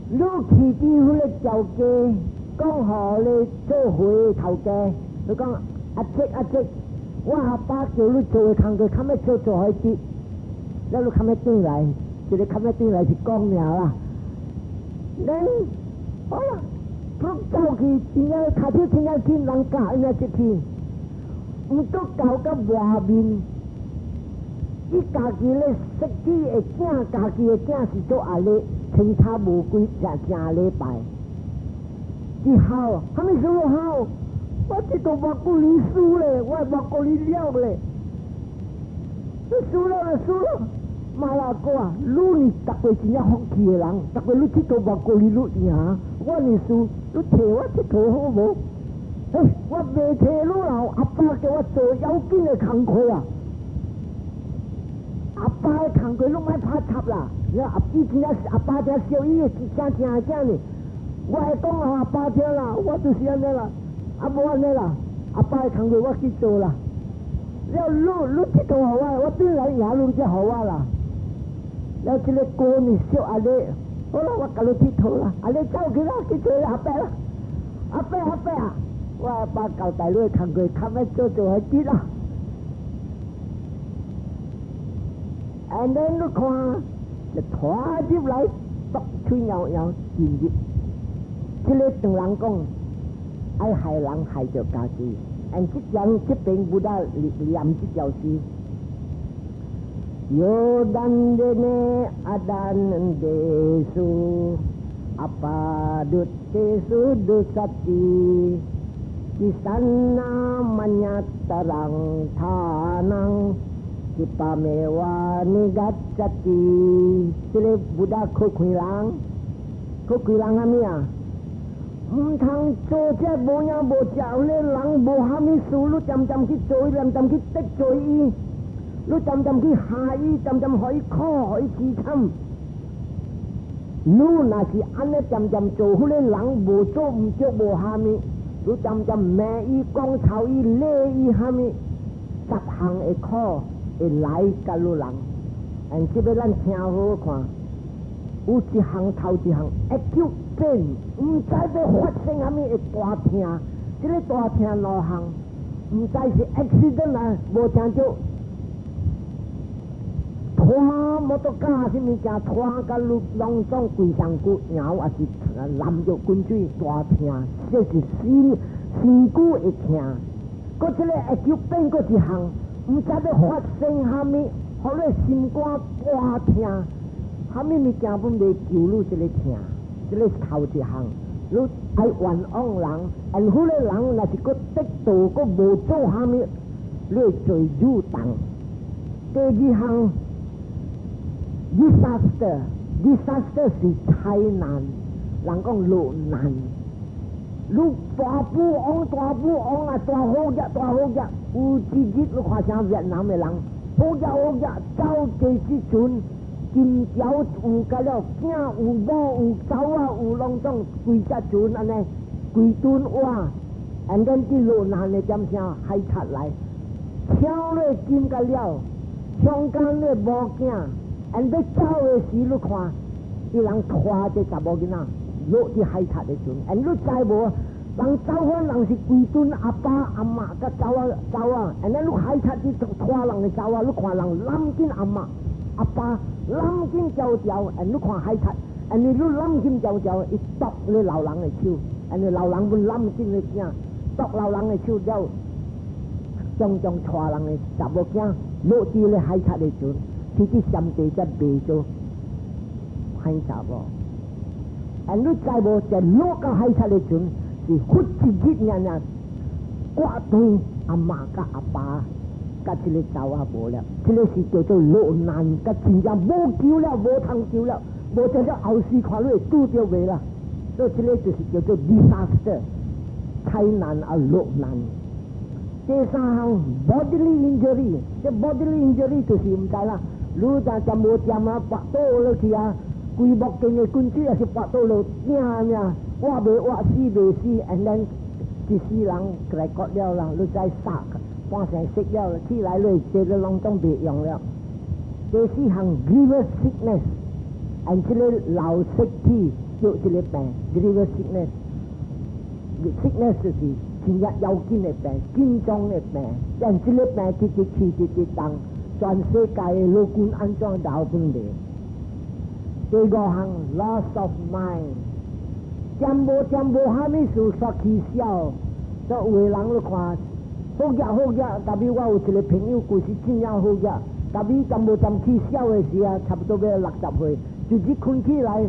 你去佇彼个條街，講予你做伙頭家，你講阿叔阿叔，我阿爸叫你做的工課，較欲做做予直，了你較欲轉來，這个較欲轉來是講爾啦。咱好啦，佢走去真正跤手真正緊，人教按怎入去，毋過到到外面，伊家己咧設計的囝，家己的囝是做阿咧，清查無幾正正禮拜。伊哭，啥物事我哭？我這都無顧你輸咧，我無顧你了咧。你輸了就輸了，馬拉哥啊，你是逐個真正福氣的人，逐個你這都無顧你你贏，我呢輸，你替我𨑨迌好無？嘿，我袂替你啦，阿爸叫我做要緊的工課啊！阿爸的工課攏莫拍插啦，你阿以前阿爸聽小伊的正正的囝呢，我會講予阿爸聽啦，我就是按呢啦，啊無按呢啦，阿爸的工課我去做啦。了你你𨑨迌予我，我轉來贏你才予我啦。了這个歌呢小阿咧，好啦，我共你𨑨迌啦，阿咧走去啦，去揣阿伯啦，阿伯阿伯啊，我阿爸交代你的工課，較欲做做予直啦。And then 你看，就拖入來，篤喙咬咬進入。這个唐人講，愛害人害著家己。And 這張這邊 Buddha 念這條詩。Yo dandene adandesu apaduttesu dusati kisanna manyattarang thanang Khippameva nigacchati，這个 Buddha 苦氣人，苦氣人啥物啊？毋通做這無影無食，彼人無蝦米事，你漸漸去做，漸漸去得罪伊，你漸漸去害伊，漸漸予伊苦，予伊淒慘。你若是按呢漸漸做，彼個人無做毋著無蝦米，你漸漸罵伊、講臭伊、鬧伊蝦米，十項的苦會來佮你人。但這欲咱聽好看，有一項頭一項會叫變，毋知欲發生蝦米會大疼，這个大疼兩項，毋知是 accident 啊，無聽著。拖摩托卡啥物件拖共你攏總規身軀搖，抑是淋著滾水大疼，這是身身軀會疼。閣這个會叫變閣一項，毋知欲發生蝦米，予你心肝大疼，蝦米物件攏袂救你這个疼，這个頭一項，你愛冤枉人，而彼個人若是閣得道，閣無做蝦米，你會做汝重。第二項，disaster，disaster 是災難，人講落難。你大富翁，大富翁啊，大好額，大好額，有一日你看像越南的人，好額好額，走過這陣，金條有甲了，囝有某有查某有攏總規隻船按呢，規噸碗，and then 佇落難的點聲海賊來，搶咧金甲了，強姦咧某囝。and 欲走的時，你看，伊人拖這查某囡仔落佇海賊的船，and 你知無？人走反人是規陣阿爸阿嬤佮查某查某，and 你海賊去拖人的查某，你看人攬緊阿嬤阿爸攬緊牢牢，and 你看海賊，and 你攬緊牢牢，伊剁你老人的手，and 老人欲攬緊的囝，剁老人的手了，將將帶人的查某囝落佇咧海賊的船。去佇山地才賣做歹查某。啊，你知無？在落到海賊的船是忽一日爾爾割斷阿嬤佮阿爸，佮這个查某無了，這个是叫做落難，佮真正無救了，無通救了，無這個後世看你會拄著袂啦。所以這个就是叫做 disaster，災難啊落難。第三項 bodily injury，這 bodily injury 就是毋知啦。你若食無掂啊，跋倒落去啊，規目鏡的滾水也是跋倒落，命命活袂活，死袂死，and then 一世人來割了啦，你再殺半成死了，起來你這个攏總袂用了。第四項 grievous sickness，and 這个老身體叫這个病 grievous sickness，sickness 就是真正要緊的病，緊張的病，但這个病直直去直直動。全世界的老君按怎流分袂？第五項 loss of mind，掂無掂無蝦米事煞起痟，所以有的人你看好額好額，特別我有一个朋友，舊時真正好額，特別掂無掂起痟的時啊，差不多欲60歲，一日睏起來，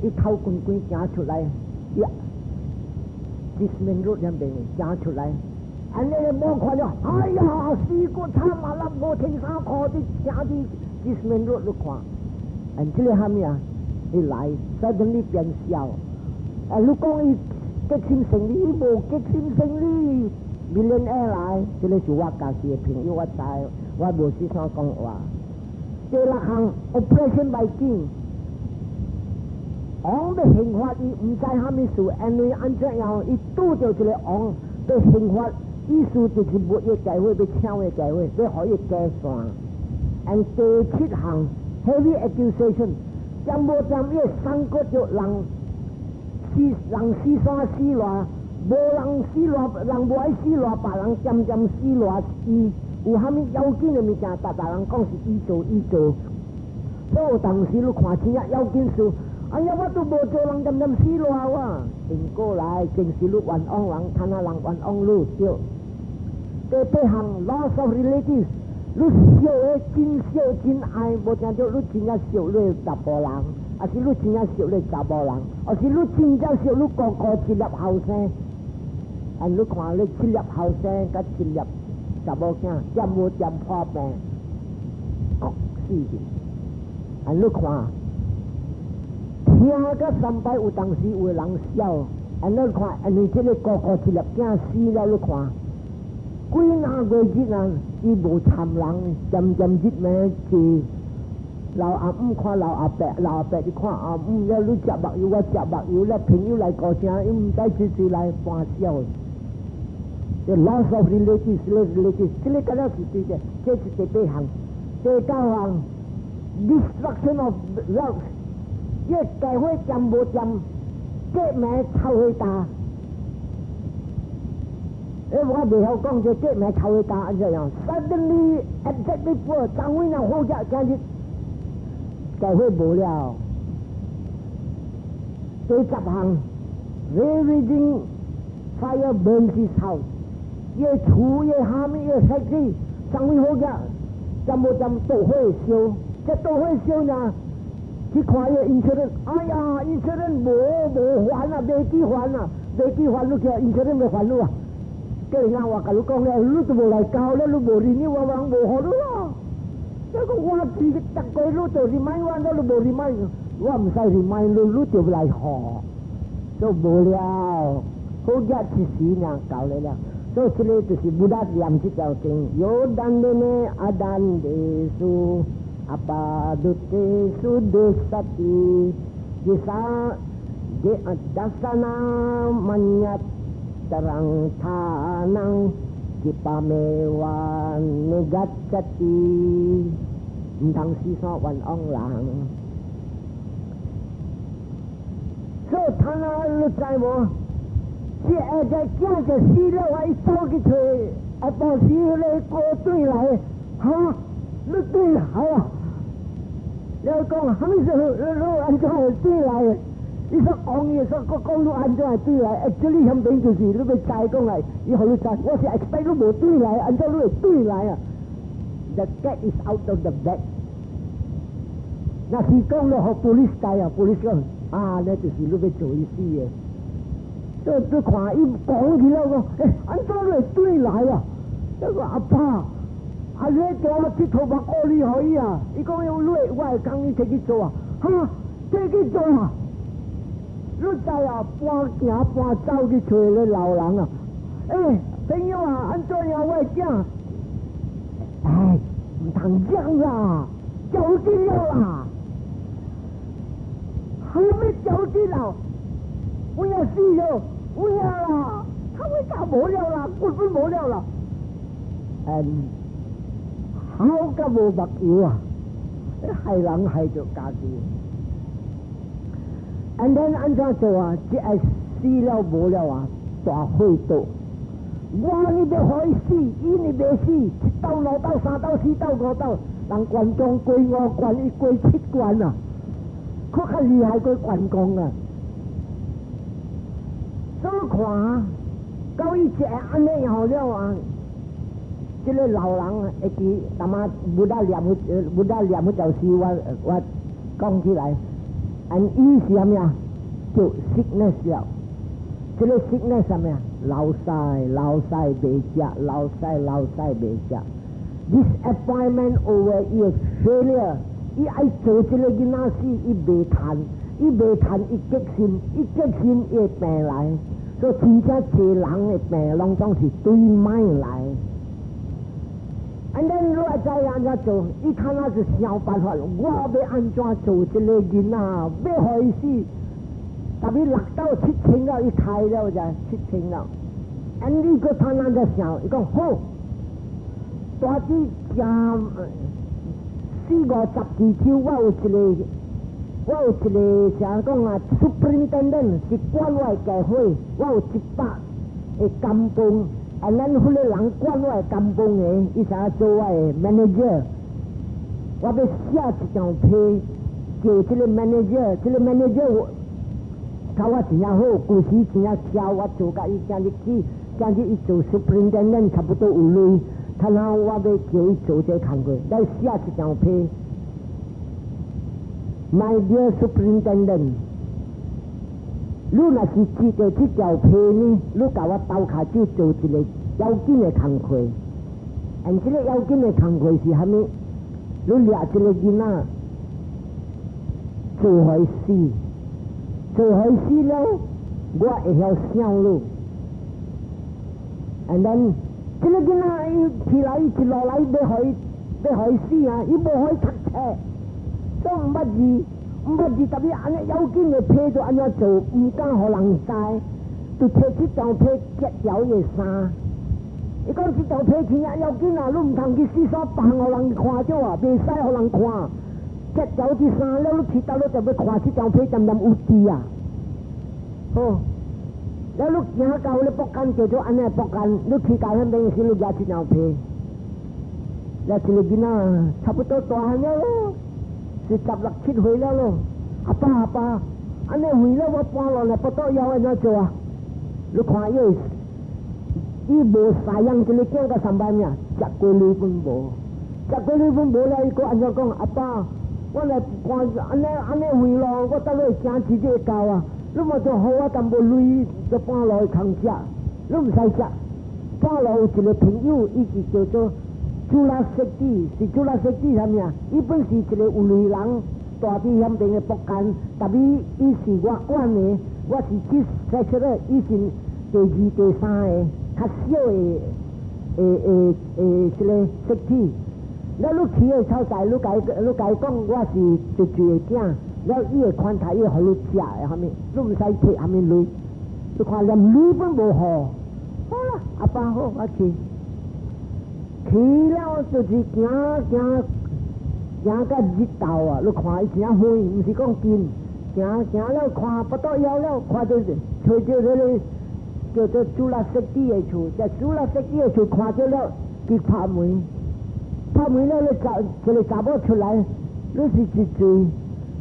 伊頭滾滾行出來，伊 Gisman Road 遐邊行出來。按呢某看著，哎呀，死過慘啊！咱無穿衫褲佇行佇 Gisman Road 你看，按這个蝦米啊？伊來，suddenly 變痟。啊，你講伊激心生理，伊無激心生理，millionaire 來，這个是我家己的朋友，我知，我無時怎講話。第六項，oppression by king，王欲刑罰伊，毋知蝦米事，因為按怎樣，伊拄著一个王欲刑罰。意思就是無伊教會欲搶伊教會，欲予伊解散。and 第七項 heavy accusation，掂無掂伊三個就人死人死山死賴，無人死賴，人無愛死賴，別人漸漸死賴伊有蝦米要緊的物件，逐逐人講是伊做伊做。所以有當時你看真正要緊事，哎呀，我都無做，人漸漸死賴我。因過來，正是你冤枉人，看下人冤枉你對。第八項 loss of relatives，你熟的真熟真愛，無聽著你真正熟你查埔人，抑是你真正熟你查某人，抑是你真正熟你哥哥一粒後生，啊，你看你七粒後生佮一粒查某囝，掂無掂破病，死去。啊，你看，聽個三擺有當時有人笑，啊，你看，因為這个哥哥一粒囝死了，你看，幾若個日啊，伊無參人，漸漸日咩是老阿姆看老阿伯，老阿伯你看阿姆了，你食目油，我食目油了，朋友來顧聲，伊毋知幾時來歡笑。The loss of relatives, relatives，這个敢若是對的，這是第八項，第九項，destruction of wealth，伊家伙佔無佔，革命臭火大。欸，我袂曉講這革命臭火大按怎樣？Suddenly, abjectly poor，昨昏若好額，今日家伙無了。第十項，ravaging fire burns his house。伊厝伊蝦米伊 factory，昨昏好額，針無針大火燒，這大火燒呢？去看伊 insurance，哎呀，insurance 無無還啊，袂記還啊，袂記還你去，insurance 未還你啊？叫人我共你講了，你都無來交了，你無 renew 我人無予你啦。這個我自己逐個你就 remind 我，你無 remind，我毋使 remind 你，你就來予，就無了。好額一時呢，搞來了。所以這个就是 Buddha 念這條經，yo dandena adandesu appaduttesu dussati disa dasana maññataraṃ thanaṃ khippameva niggacchati，毋通死煞冤枉人。所以他那你知無？這下只囝就死了，我伊走去揣，啊，當時彼个哥轉來，哈，你轉來啊？了講，啥物事？你按怎會轉來？伊說講伊說講講你按怎會轉來？這裡遐邊就是你欲知講來，伊予你知，我是 expect 你無轉來，按怎你會轉來啊？The cat is out of the bag。若是講了，予 police 知啊，police 講啊，那就是你欲做伊死的。這這看伊講起來講，欸，按怎你會轉來啊？這個阿爸，啊你叫我鐵頭目顧你予伊啊？伊講用你，我會講伊提去做啊？哈，提去做啊？你知啊？搬行搬走去揣咧老人啊？欸，朋友啊，按怎樣我的囝？哎，毋通講啦，交去了啦，還沒交去了，我要死了。有影啦，他會搞無了啦，根本無了啦。嗯，好甲無目油啊，害人害著家己。And then 按怎做啊？這愛死了無了啊，大火倒。我呢欲予伊死，伊呢袂死，一斗、兩斗、三斗、四斗、五斗，人關公過五關，伊過七關啊，閣較厲害過關公啊！所以看，到伊一下按呢好了啊，這个老人會記，淡仔 Buddha 念彼，Buddha 念彼條詩，我我講起來，按伊是啥物啊？就 sickness 了。這个 sickness 啥物啊？老屎老屎袂食，老屎老屎袂食。Disappointment over 伊的 failure，伊愛做這个囡仔死，伊袂趁，伊袂趁，伊激心，伊激心，伊會病來。所以真正濟人的病，攏總是對歹來。And then 你愛知按怎做？伊看那是想辦法，我欲按怎做這个囡仔，欲予伊死。特別六斗七千了，伊開了就七千了。And 你閣他那個想，伊講好，大致正四五十支手，我有一个，我有一个啥講啊，superintendent 是管我的家伙，我有100個甘榜，啊，咱彼個人管我的甘榜的，伊啥做我的 manager，我欲寫一張批，叫這个 manager，這个 manager 佮我真正好，舊時真正巧，我做甲伊今日去，今日伊做 superintendent 差不多有鐳，然後我欲叫伊做這工課，來寫一張批。My dear superintendent，你若是接著這條批呢，你共我鬥跤手做一个要緊的工課。And 這个要緊的工課是啥物？你掠這個囡仔做予死，做予死了，我會曉想你。And then 這個囡仔伊起來一落來欲予死啊！伊無予讀冊，所以毋捌字，毋捌字，特別按呢要緊的批就按怎做，毋敢予人知，就提這張被揭掉伊的衫。伊講這張被去啊要緊啊，你毋通去四散放予人看著啊，袂使予人看。揭掉這衫了，你去倒你就欲看這張被點點有字啊。好，了你行到咧木間叫做按呢木間，你去到彼邊時，你舉這張被。了這個囡仔差不多大漢了咯，是十六七歲了咯。阿爸阿爸，按呢為了我搬落來，不得要按怎做啊？你看伊，伊無贍養這個囝甲三擺命，食過鐳攏無，食過鐳攏無了，伊閣按怎講？阿爸，我來看按呢按呢為咯，我倒落行一日到啊！你嘛就予我淡薄鐳，就半路去通食，你毋使食。半路有一個朋友，伊是叫做朱拉色蒂，是朱拉色蒂啥物啊？伊本是一個有鐳人，蹛佇遐邊的木間，特別伊是我管的，我是這說出來，伊是第二、第三個較小的這個色蒂。了你去的所在，你共伊講我是一歲的囝，了伊會款待，伊會予你食的，啥物，你毋使提啥物鐳，你看連鐳攏無予，好啦，阿爸好，我去。去了就是行行行到日頭啊！你看伊誠遠，毋是講近，行行了看不得了了，看著揣著彼個叫做朱拉色蒂的厝，這朱拉色蒂的厝看著了，去拍門，拍門了，你查一個查某出來，你是一歲，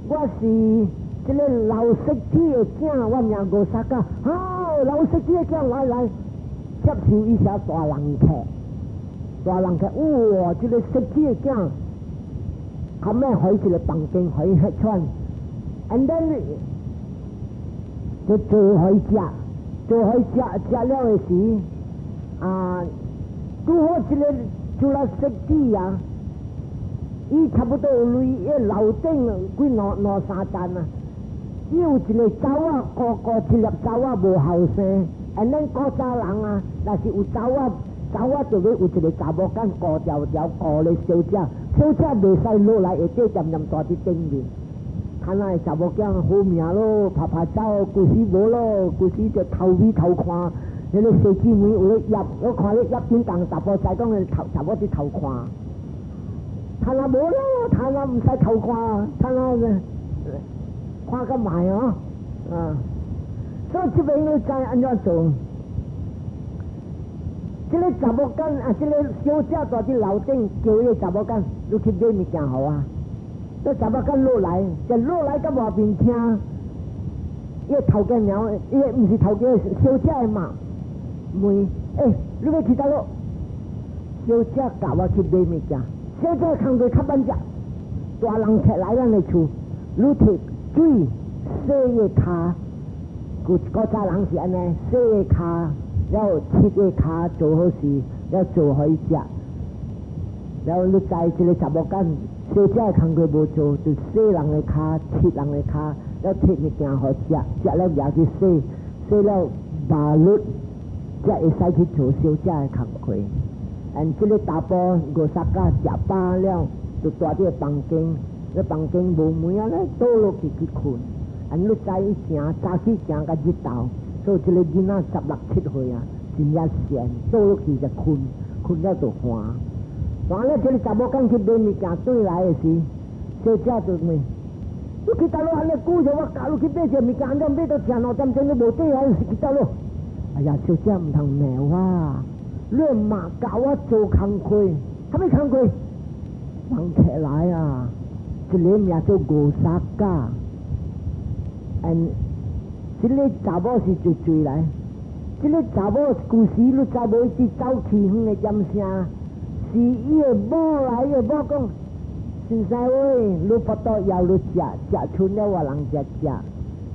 我是這個老色蒂的囝，我名吳薩卡，啊，老色蒂的囝來來，接受伊是大人客。大人客，哇！這個色蒂的囝，後尾予一個房間，予伊歇喘，and then 就做予食，做予食食了的時，啊，拄好這個做了色蒂啊，伊差不多有鐳，伊樓頂幾兩兩三層啊，伊有一個查某仔，孤孤一粒查某仔無後生，and 咱古早人啊，若是有查某仔。查某仔就欲有一個查某囝顧條條顧咧小姐，小姐袂使落來，下底漸漸蹛佇頂面。看來查某囝好命咯，拍拍走，規時無咯，規時就頭尾頭看，彼個小姊妹有咧醃，我看咧醃叮當，查甫仔講咧頭查某佇頭看。他若無咯，他若毋使頭看，他若看較慢哦，啊，所以這邊你知按怎做？這個查某囝啊，這個小姐蹛佇樓頂叫伊個查某囝，你去買物件予我。這查某囝落來，就落來到外面聽，伊個頭家娘，伊個毋是頭家，小姐的媽問：欸，你欲去佗落？小姐教我去買物件，小姐工課較慢食，大人客來咱的厝，你提水洗伊个跤，古古早人是按呢，洗伊个跤。了切个跤做好勢，了做予伊食。了你知這個查某囝小姐的工課無做，就洗人的跤、切人的跤，了提物件予食，食了也去洗，洗了麻律，才會使去做小姐的工課。and 這個查埔五十甲食飽了，就蹛佇個房間，咧房間無門啊咧，倒落去去睏。and 你知伊行早起行到日頭。所以這個囡仔十六七歲啊，真正閒，倒落去就睏，睏了就寒。寒了，這個查某囝去買物件轉來的時，小姐就問：你去佗落按呢久著，我教你去買這物件，按怎買到正2點鐘你無轉來，是去佗落？哎呀，小姐毋通罵我，你媽教我做工課，啥物工課？人客來啊，一個名做吳薩卡，and 這個查某是一歲來，這個查某舊時你知無？伊走去遠的點聲，是伊的某來，伊的某講：先生喂，你腹肚枵你食，食剩了我人食食。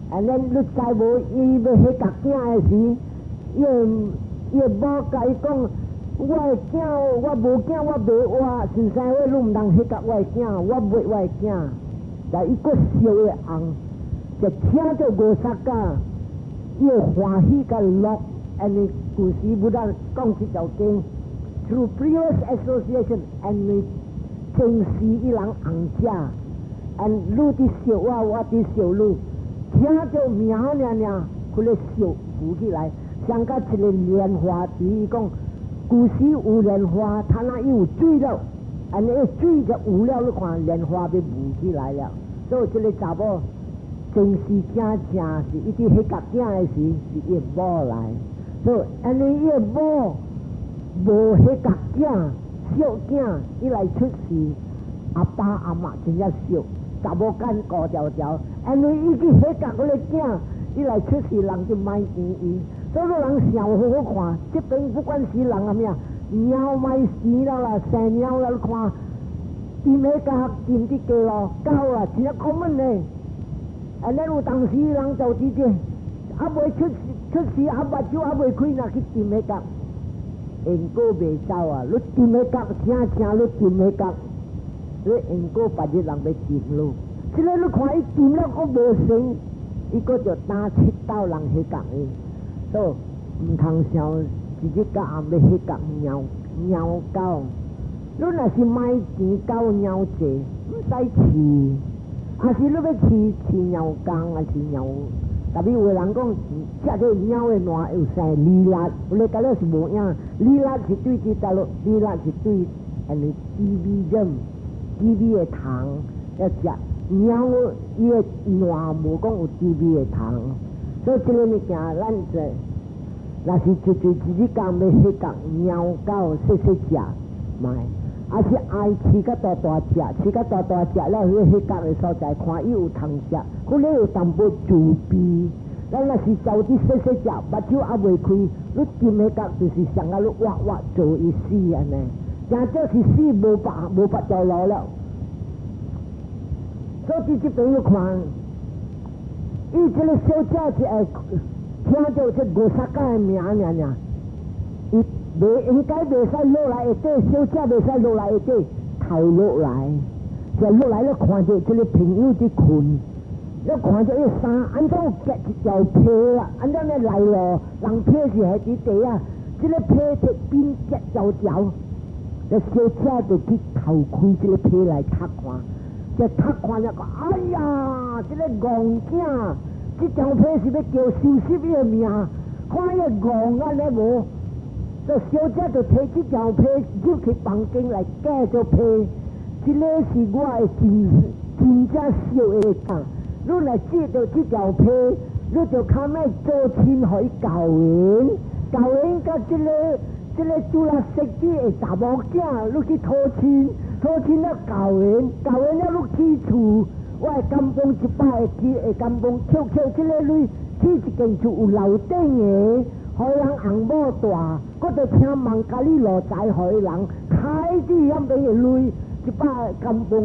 按呢你知無？伊欲彼共囝的時，伊的某共伊講：我的囝，我無囝，我袂活。先生，我攏毋通彼角我的囝，我袂我的囝。但伊閣笑伊翁，就聽著五薩迦，伊會歡喜佮樂。因為舊時 Buddha 講這條經，through previous association，因為前世伊人翁者，and 你佇笑我，我佇笑你，聽著名爾爾，佢咧笑浮起來，像佮一個蓮花池，伊講舊時有蓮花，他那伊有水了，按呢水就有了，你看蓮花欲浮起來了。所以這个查某前世正正是伊佇彼角囝的時，是伊的某來。所以按呢伊的某無彼角囝，小囝伊來出世，阿爸阿媽真正惜，查某干顧條條。因為伊去彼角彼个囝，伊來出世，人就莫嫌伊。所以人想好好看，這邊不管是人啊咩，貓莫生了啦，生貓啦，你看，踮彼角踮佇街路，狗啊，真正 common 咧。啊，咱有當時人就佇這，猶未出世出世，啊目睭猶未開，若去踮彼角，因果袂走啊！你踮彼角，正正你踮彼角，你因果別日人欲踮你。這个你看伊踮了，閣無成，伊閣就打七道人彼角伊。所以毋通想一日到暗欲彼角貓貓狗。你若是買錢狗貓濟，毋使飼。還是你欲飼飼貓公，還是貓？特別有的人講，食這貓的爛有生痢痢，有咧感覺是無影。痢痢是對佇佗落？痢痢是對因為 TB germ、TB 的蟲要食貓，伊的爛無講有 TB 的蟲，所以這个物件咱這若是絕對一日工欲彼角貓狗細細食，莫。還是愛飼較大大隻，飼較大大隻了，彼彼角的所在看伊有通食，可能有淡薄自卑。咱若是走佇細細隻，目睭猶未開，你踮彼角就是上啊，你活活做伊死按呢，真正是死無別無別條路了。所以這邊你看，伊這个小姐是會聽著這五薩迦的名爾爾，伊袂應該袂使落來下底，小姐袂使落來下底，頭落來，就落來你看著這个朋友佇睏，你看著伊衫按怎結一條被啊？按怎咧來咯？人被是佇佇地啊，這个被佇邊結條條，這小姐就去頭開這个被來睇看，這睇看了講，哎呀，這个戇囝，這條被是欲叫收拾伊的命，看伊戇按呢無？這小姐就提這條被入去房間來蓋做被，這个是我的真真正惜的囝。你若借著這條被，你就較莫做親予伊教緣，教緣佮這个主拉設計的查某囝，你去討親，討親了教緣，教緣了你起厝，我會甘榜100個起，會甘榜扣扣這个鐳，起一間厝有樓頂的。予人翁某蹛，閣著請孟加里羅財予伊人開佇遐邊的鐳100甘榜。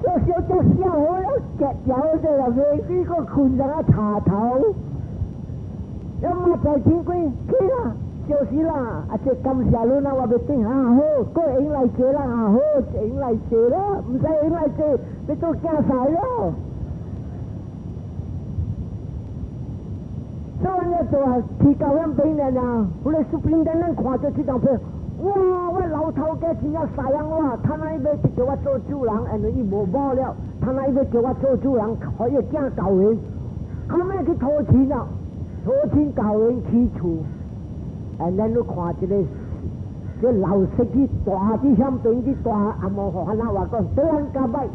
這小姐笑好了，結條這了，袂去閣睏成啊插頭。要麼在天鬼去啦，就是啦。啊，這感謝你啦，我欲轉啊好，閣會用來坐啦啊好，會用來坐啦，毋使用來坐，欲做囝婿咯。所以我做啊，去到遐邊了呢，彼个 superintendent 看著這張被，哇！我老頭家真正犀樣我，他那伊欲叫我做主人，因為伊無某了，他那伊欲叫我做主人，予伊囝教緣，後尾去討親啊，討親教緣起厝，and then 你看這个，這老司機大佇遐邊去大阿毛予番仔話講，對人加擺，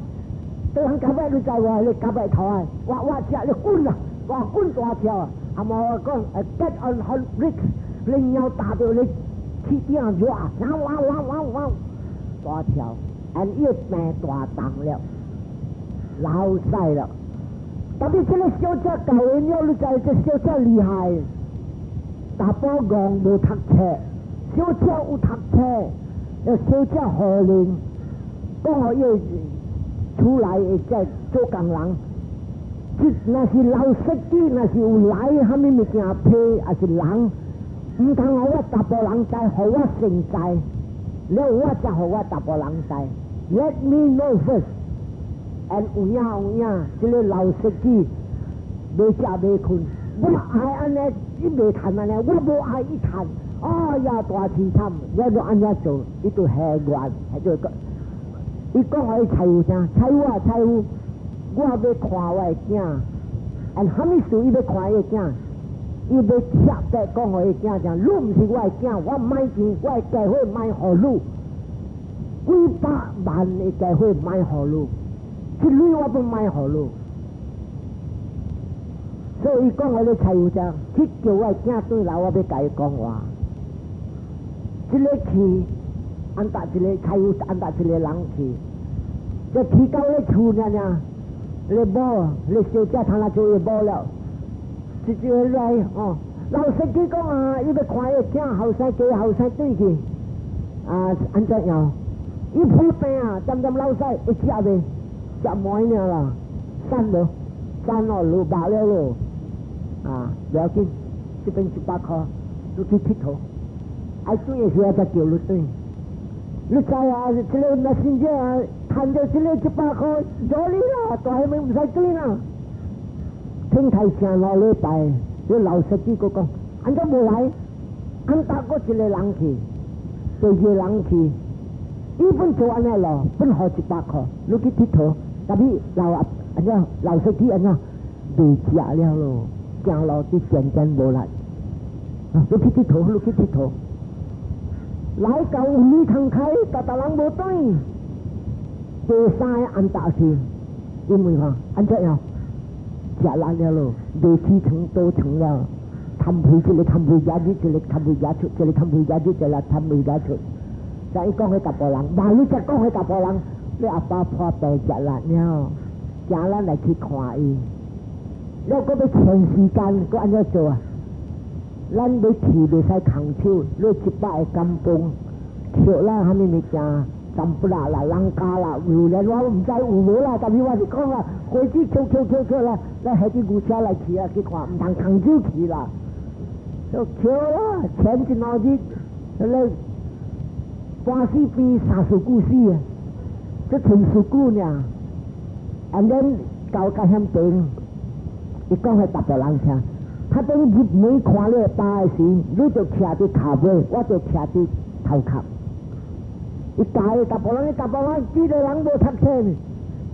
對人加擺，你知無？你加擺頭啊，我我食你滾啊，哇滾大條啊！阿毛講，get on hot bricks，你鳥打著你起頂熱，哇哇哇哇哇，大條，and 伊病大重了，老屎了。特別這个小姐教的了，你知這小姐厲害，查埔戇無讀冊，小姐有讀冊，小姐好靈，講予伊出來會再做工人。這若是老司機，若是有來啥物物件批，抑是人，毋通予我查埔人知，予我先知，了我才予我查埔人知。Let me know first。And 有影有影，這个老司機袂食袂睏，我愛按呢，伊袂趁按呢，我無愛伊趁。哎呀，大凄慘！了就按呢做，伊就下願，係就講，伊講予伊財務聽，財務啊財務，我欲看我的囝，and 啥物事伊欲看伊的囝？伊欲特別講予伊囝聽，你毋是我的囝，我買錢，我的家伙賣予你，幾百萬的家伙賣予你，這鐳我欲賣予你。所以伊講予你財務聽，去叫我的囝轉來，我欲共伊講話。這个去，按達一個財務，按達一個人去，這去到咧厝爾爾，你某，你小姐通來做伊某了，直接來哦。老司機講啊，伊欲看伊囝後生加後生轉去，啊，按怎樣？伊破病啊，針針老細會食未？食糜爾啦，散無？散哦，落飽了咯，啊，不要緊，這邊100箍，你去𨑨迌。愛轉的時候才叫你轉。你知啊？這个messenger啊，趁著這个100箍，咗你啦，大廈門毋使轉啦。天台上落禮拜，你老司機閣講，按怎無來？按搭閣一个人去，第二个人去，伊本做按呢咯，本予100箍，你去𨑨迌，但是老阿按怎老司機按怎袂食了咯，行路佇漸漸無力，你去𨑨迌，你去𨑨迌。來到有女通開，逐逐人無轉。第三个按搭去，因為看按怎樣？食力了咯，未起床倒床了，痰皮一个痰皮夾入，一个痰皮夾出，一个痰皮夾入，一个痰皮夾出。就伊講予查埔人，萬你才講予查埔人，你阿爸破病食力了，請咱來去看伊。了閣欲長時間，閣按怎做啊？咱欲去袂使空手，你100個金棒，捡啦，啥物物件，淡薄啦啦，人家啦，有咧，我毋知有無啦，但是我是講啦，回去捡捡捡捡啦，咱下啲牛車來去啊，去看，毋通空手去啦，就捡啦，前一兩日，咧半死變三四句死啊，這剩四句爾，and then 到較險邊，伊講予查埔人聽。他等入門看你爸的時，你就徛佇跤尾，我就徛佇頭殼。伊教伊查埔人，查埔人幾个人無讀冊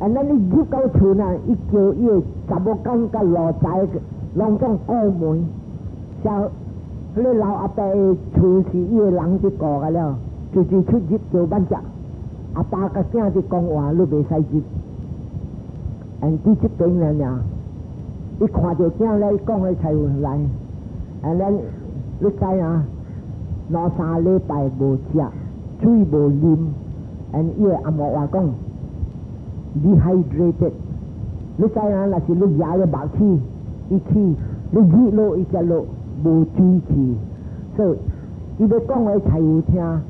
，and then 伊入到厝呢，伊叫伊的查某囝佮奴才攏總顧門，像彼个老阿伯的厝是伊的人佇顧個了，就是出入就慢食。阿爸佮囝佇講話，你袂使入。and 佇這邊爾爾。伊看著囝咧，伊講予財務來，and then 你知影，兩三禮拜無食，水無啉，and 伊的阿嬷話講，dehydrated。你知影，若是你壓咧目起，伊起，你熱落伊才落，無水氣，所以伊欲講予財務聽，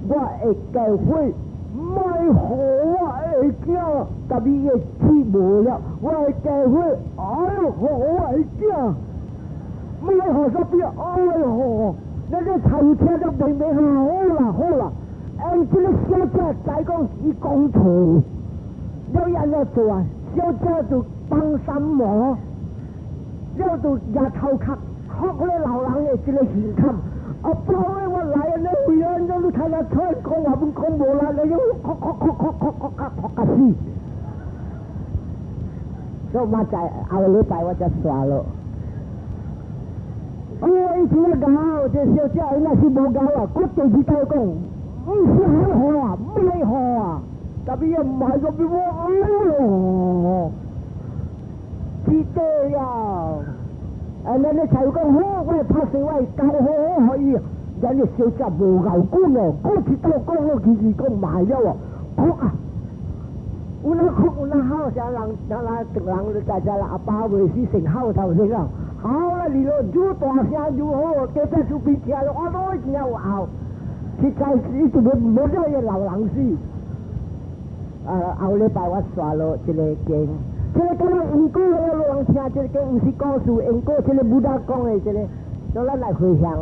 我會結婚，莫予我的囝，但是伊的氣無了，我會結婚，愛予我的囝，莫予啥物，愛予，那個財務聽得明明好啦好啦，哎，這个小姐再講伊講錯，了伊按怎做啊？小姐就幫三毛，了就舉頭殼，哭咧老人的這个心坎。阿爸咧，我來啊！你為啊，你睇下出講話本講無啦，你又哭哭哭哭哭哭哭哭甲死。所以我在後禮拜我才煞咯。哦，以前啊𠢕，這小姐伊若是無𠢕啊，我第二擺講，毋是好好啊，唔好啊，但是也毋係說比我哎喲，記得呀。啊，咱咧才講好，我會拍死我會教好好可以。咱咧小姐無𠢕講哦，講一道講了，其實講賣了哦，哭啊！有哪哭有哪哭，啥人啥人人就知知啦，阿爸未死先哭頭先啊！好啦，你咯，愈大聲愈好，隔壁厝邊聽了，我都真有哭。實在是伊就要無了伊老人死。啊，後禮拜我刷落一个經。這个敢若因果，我人聽這个經，毋是故事，因果這个 Buddha 講的這个，所以咱來回向。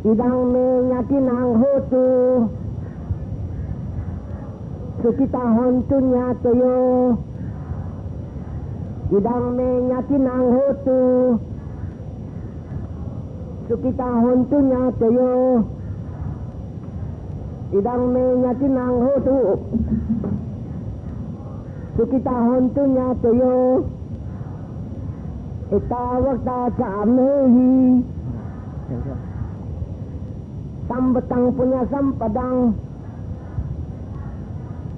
Idam me ñātinam hotu, sukhita hontu ñātayo. Idam me ñātinam hotu, sukhita hontu ñātayo. Idam me ñātinam hotu, sukhita hontu ñātayo. Ettavata ca amhehi. Sampataṃ puññasampadaṃ.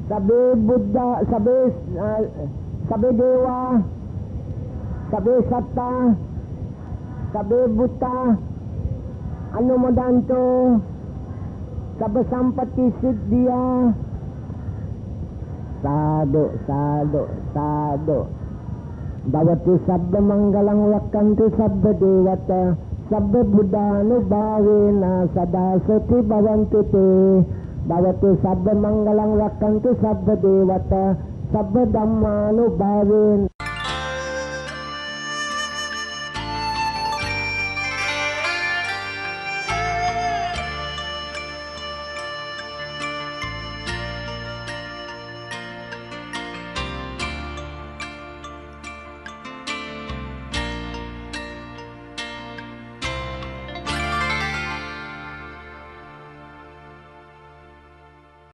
Sabbe Buddha, sabbe, sabbe deva, sabbe satta, sabbe bhutta, anumodantu, sabba sampatti siddhiya. Sādhu, sādhu, sādhu. Bhavatu sabba maṅgalaṃ rakkhantu sabba devatā sabba buddhānubhāvena sadā soti bhavantu te. Bhavatu sabba maṅgalaṃ rakkhantu sabba devatā sabba dhammānubhāvena.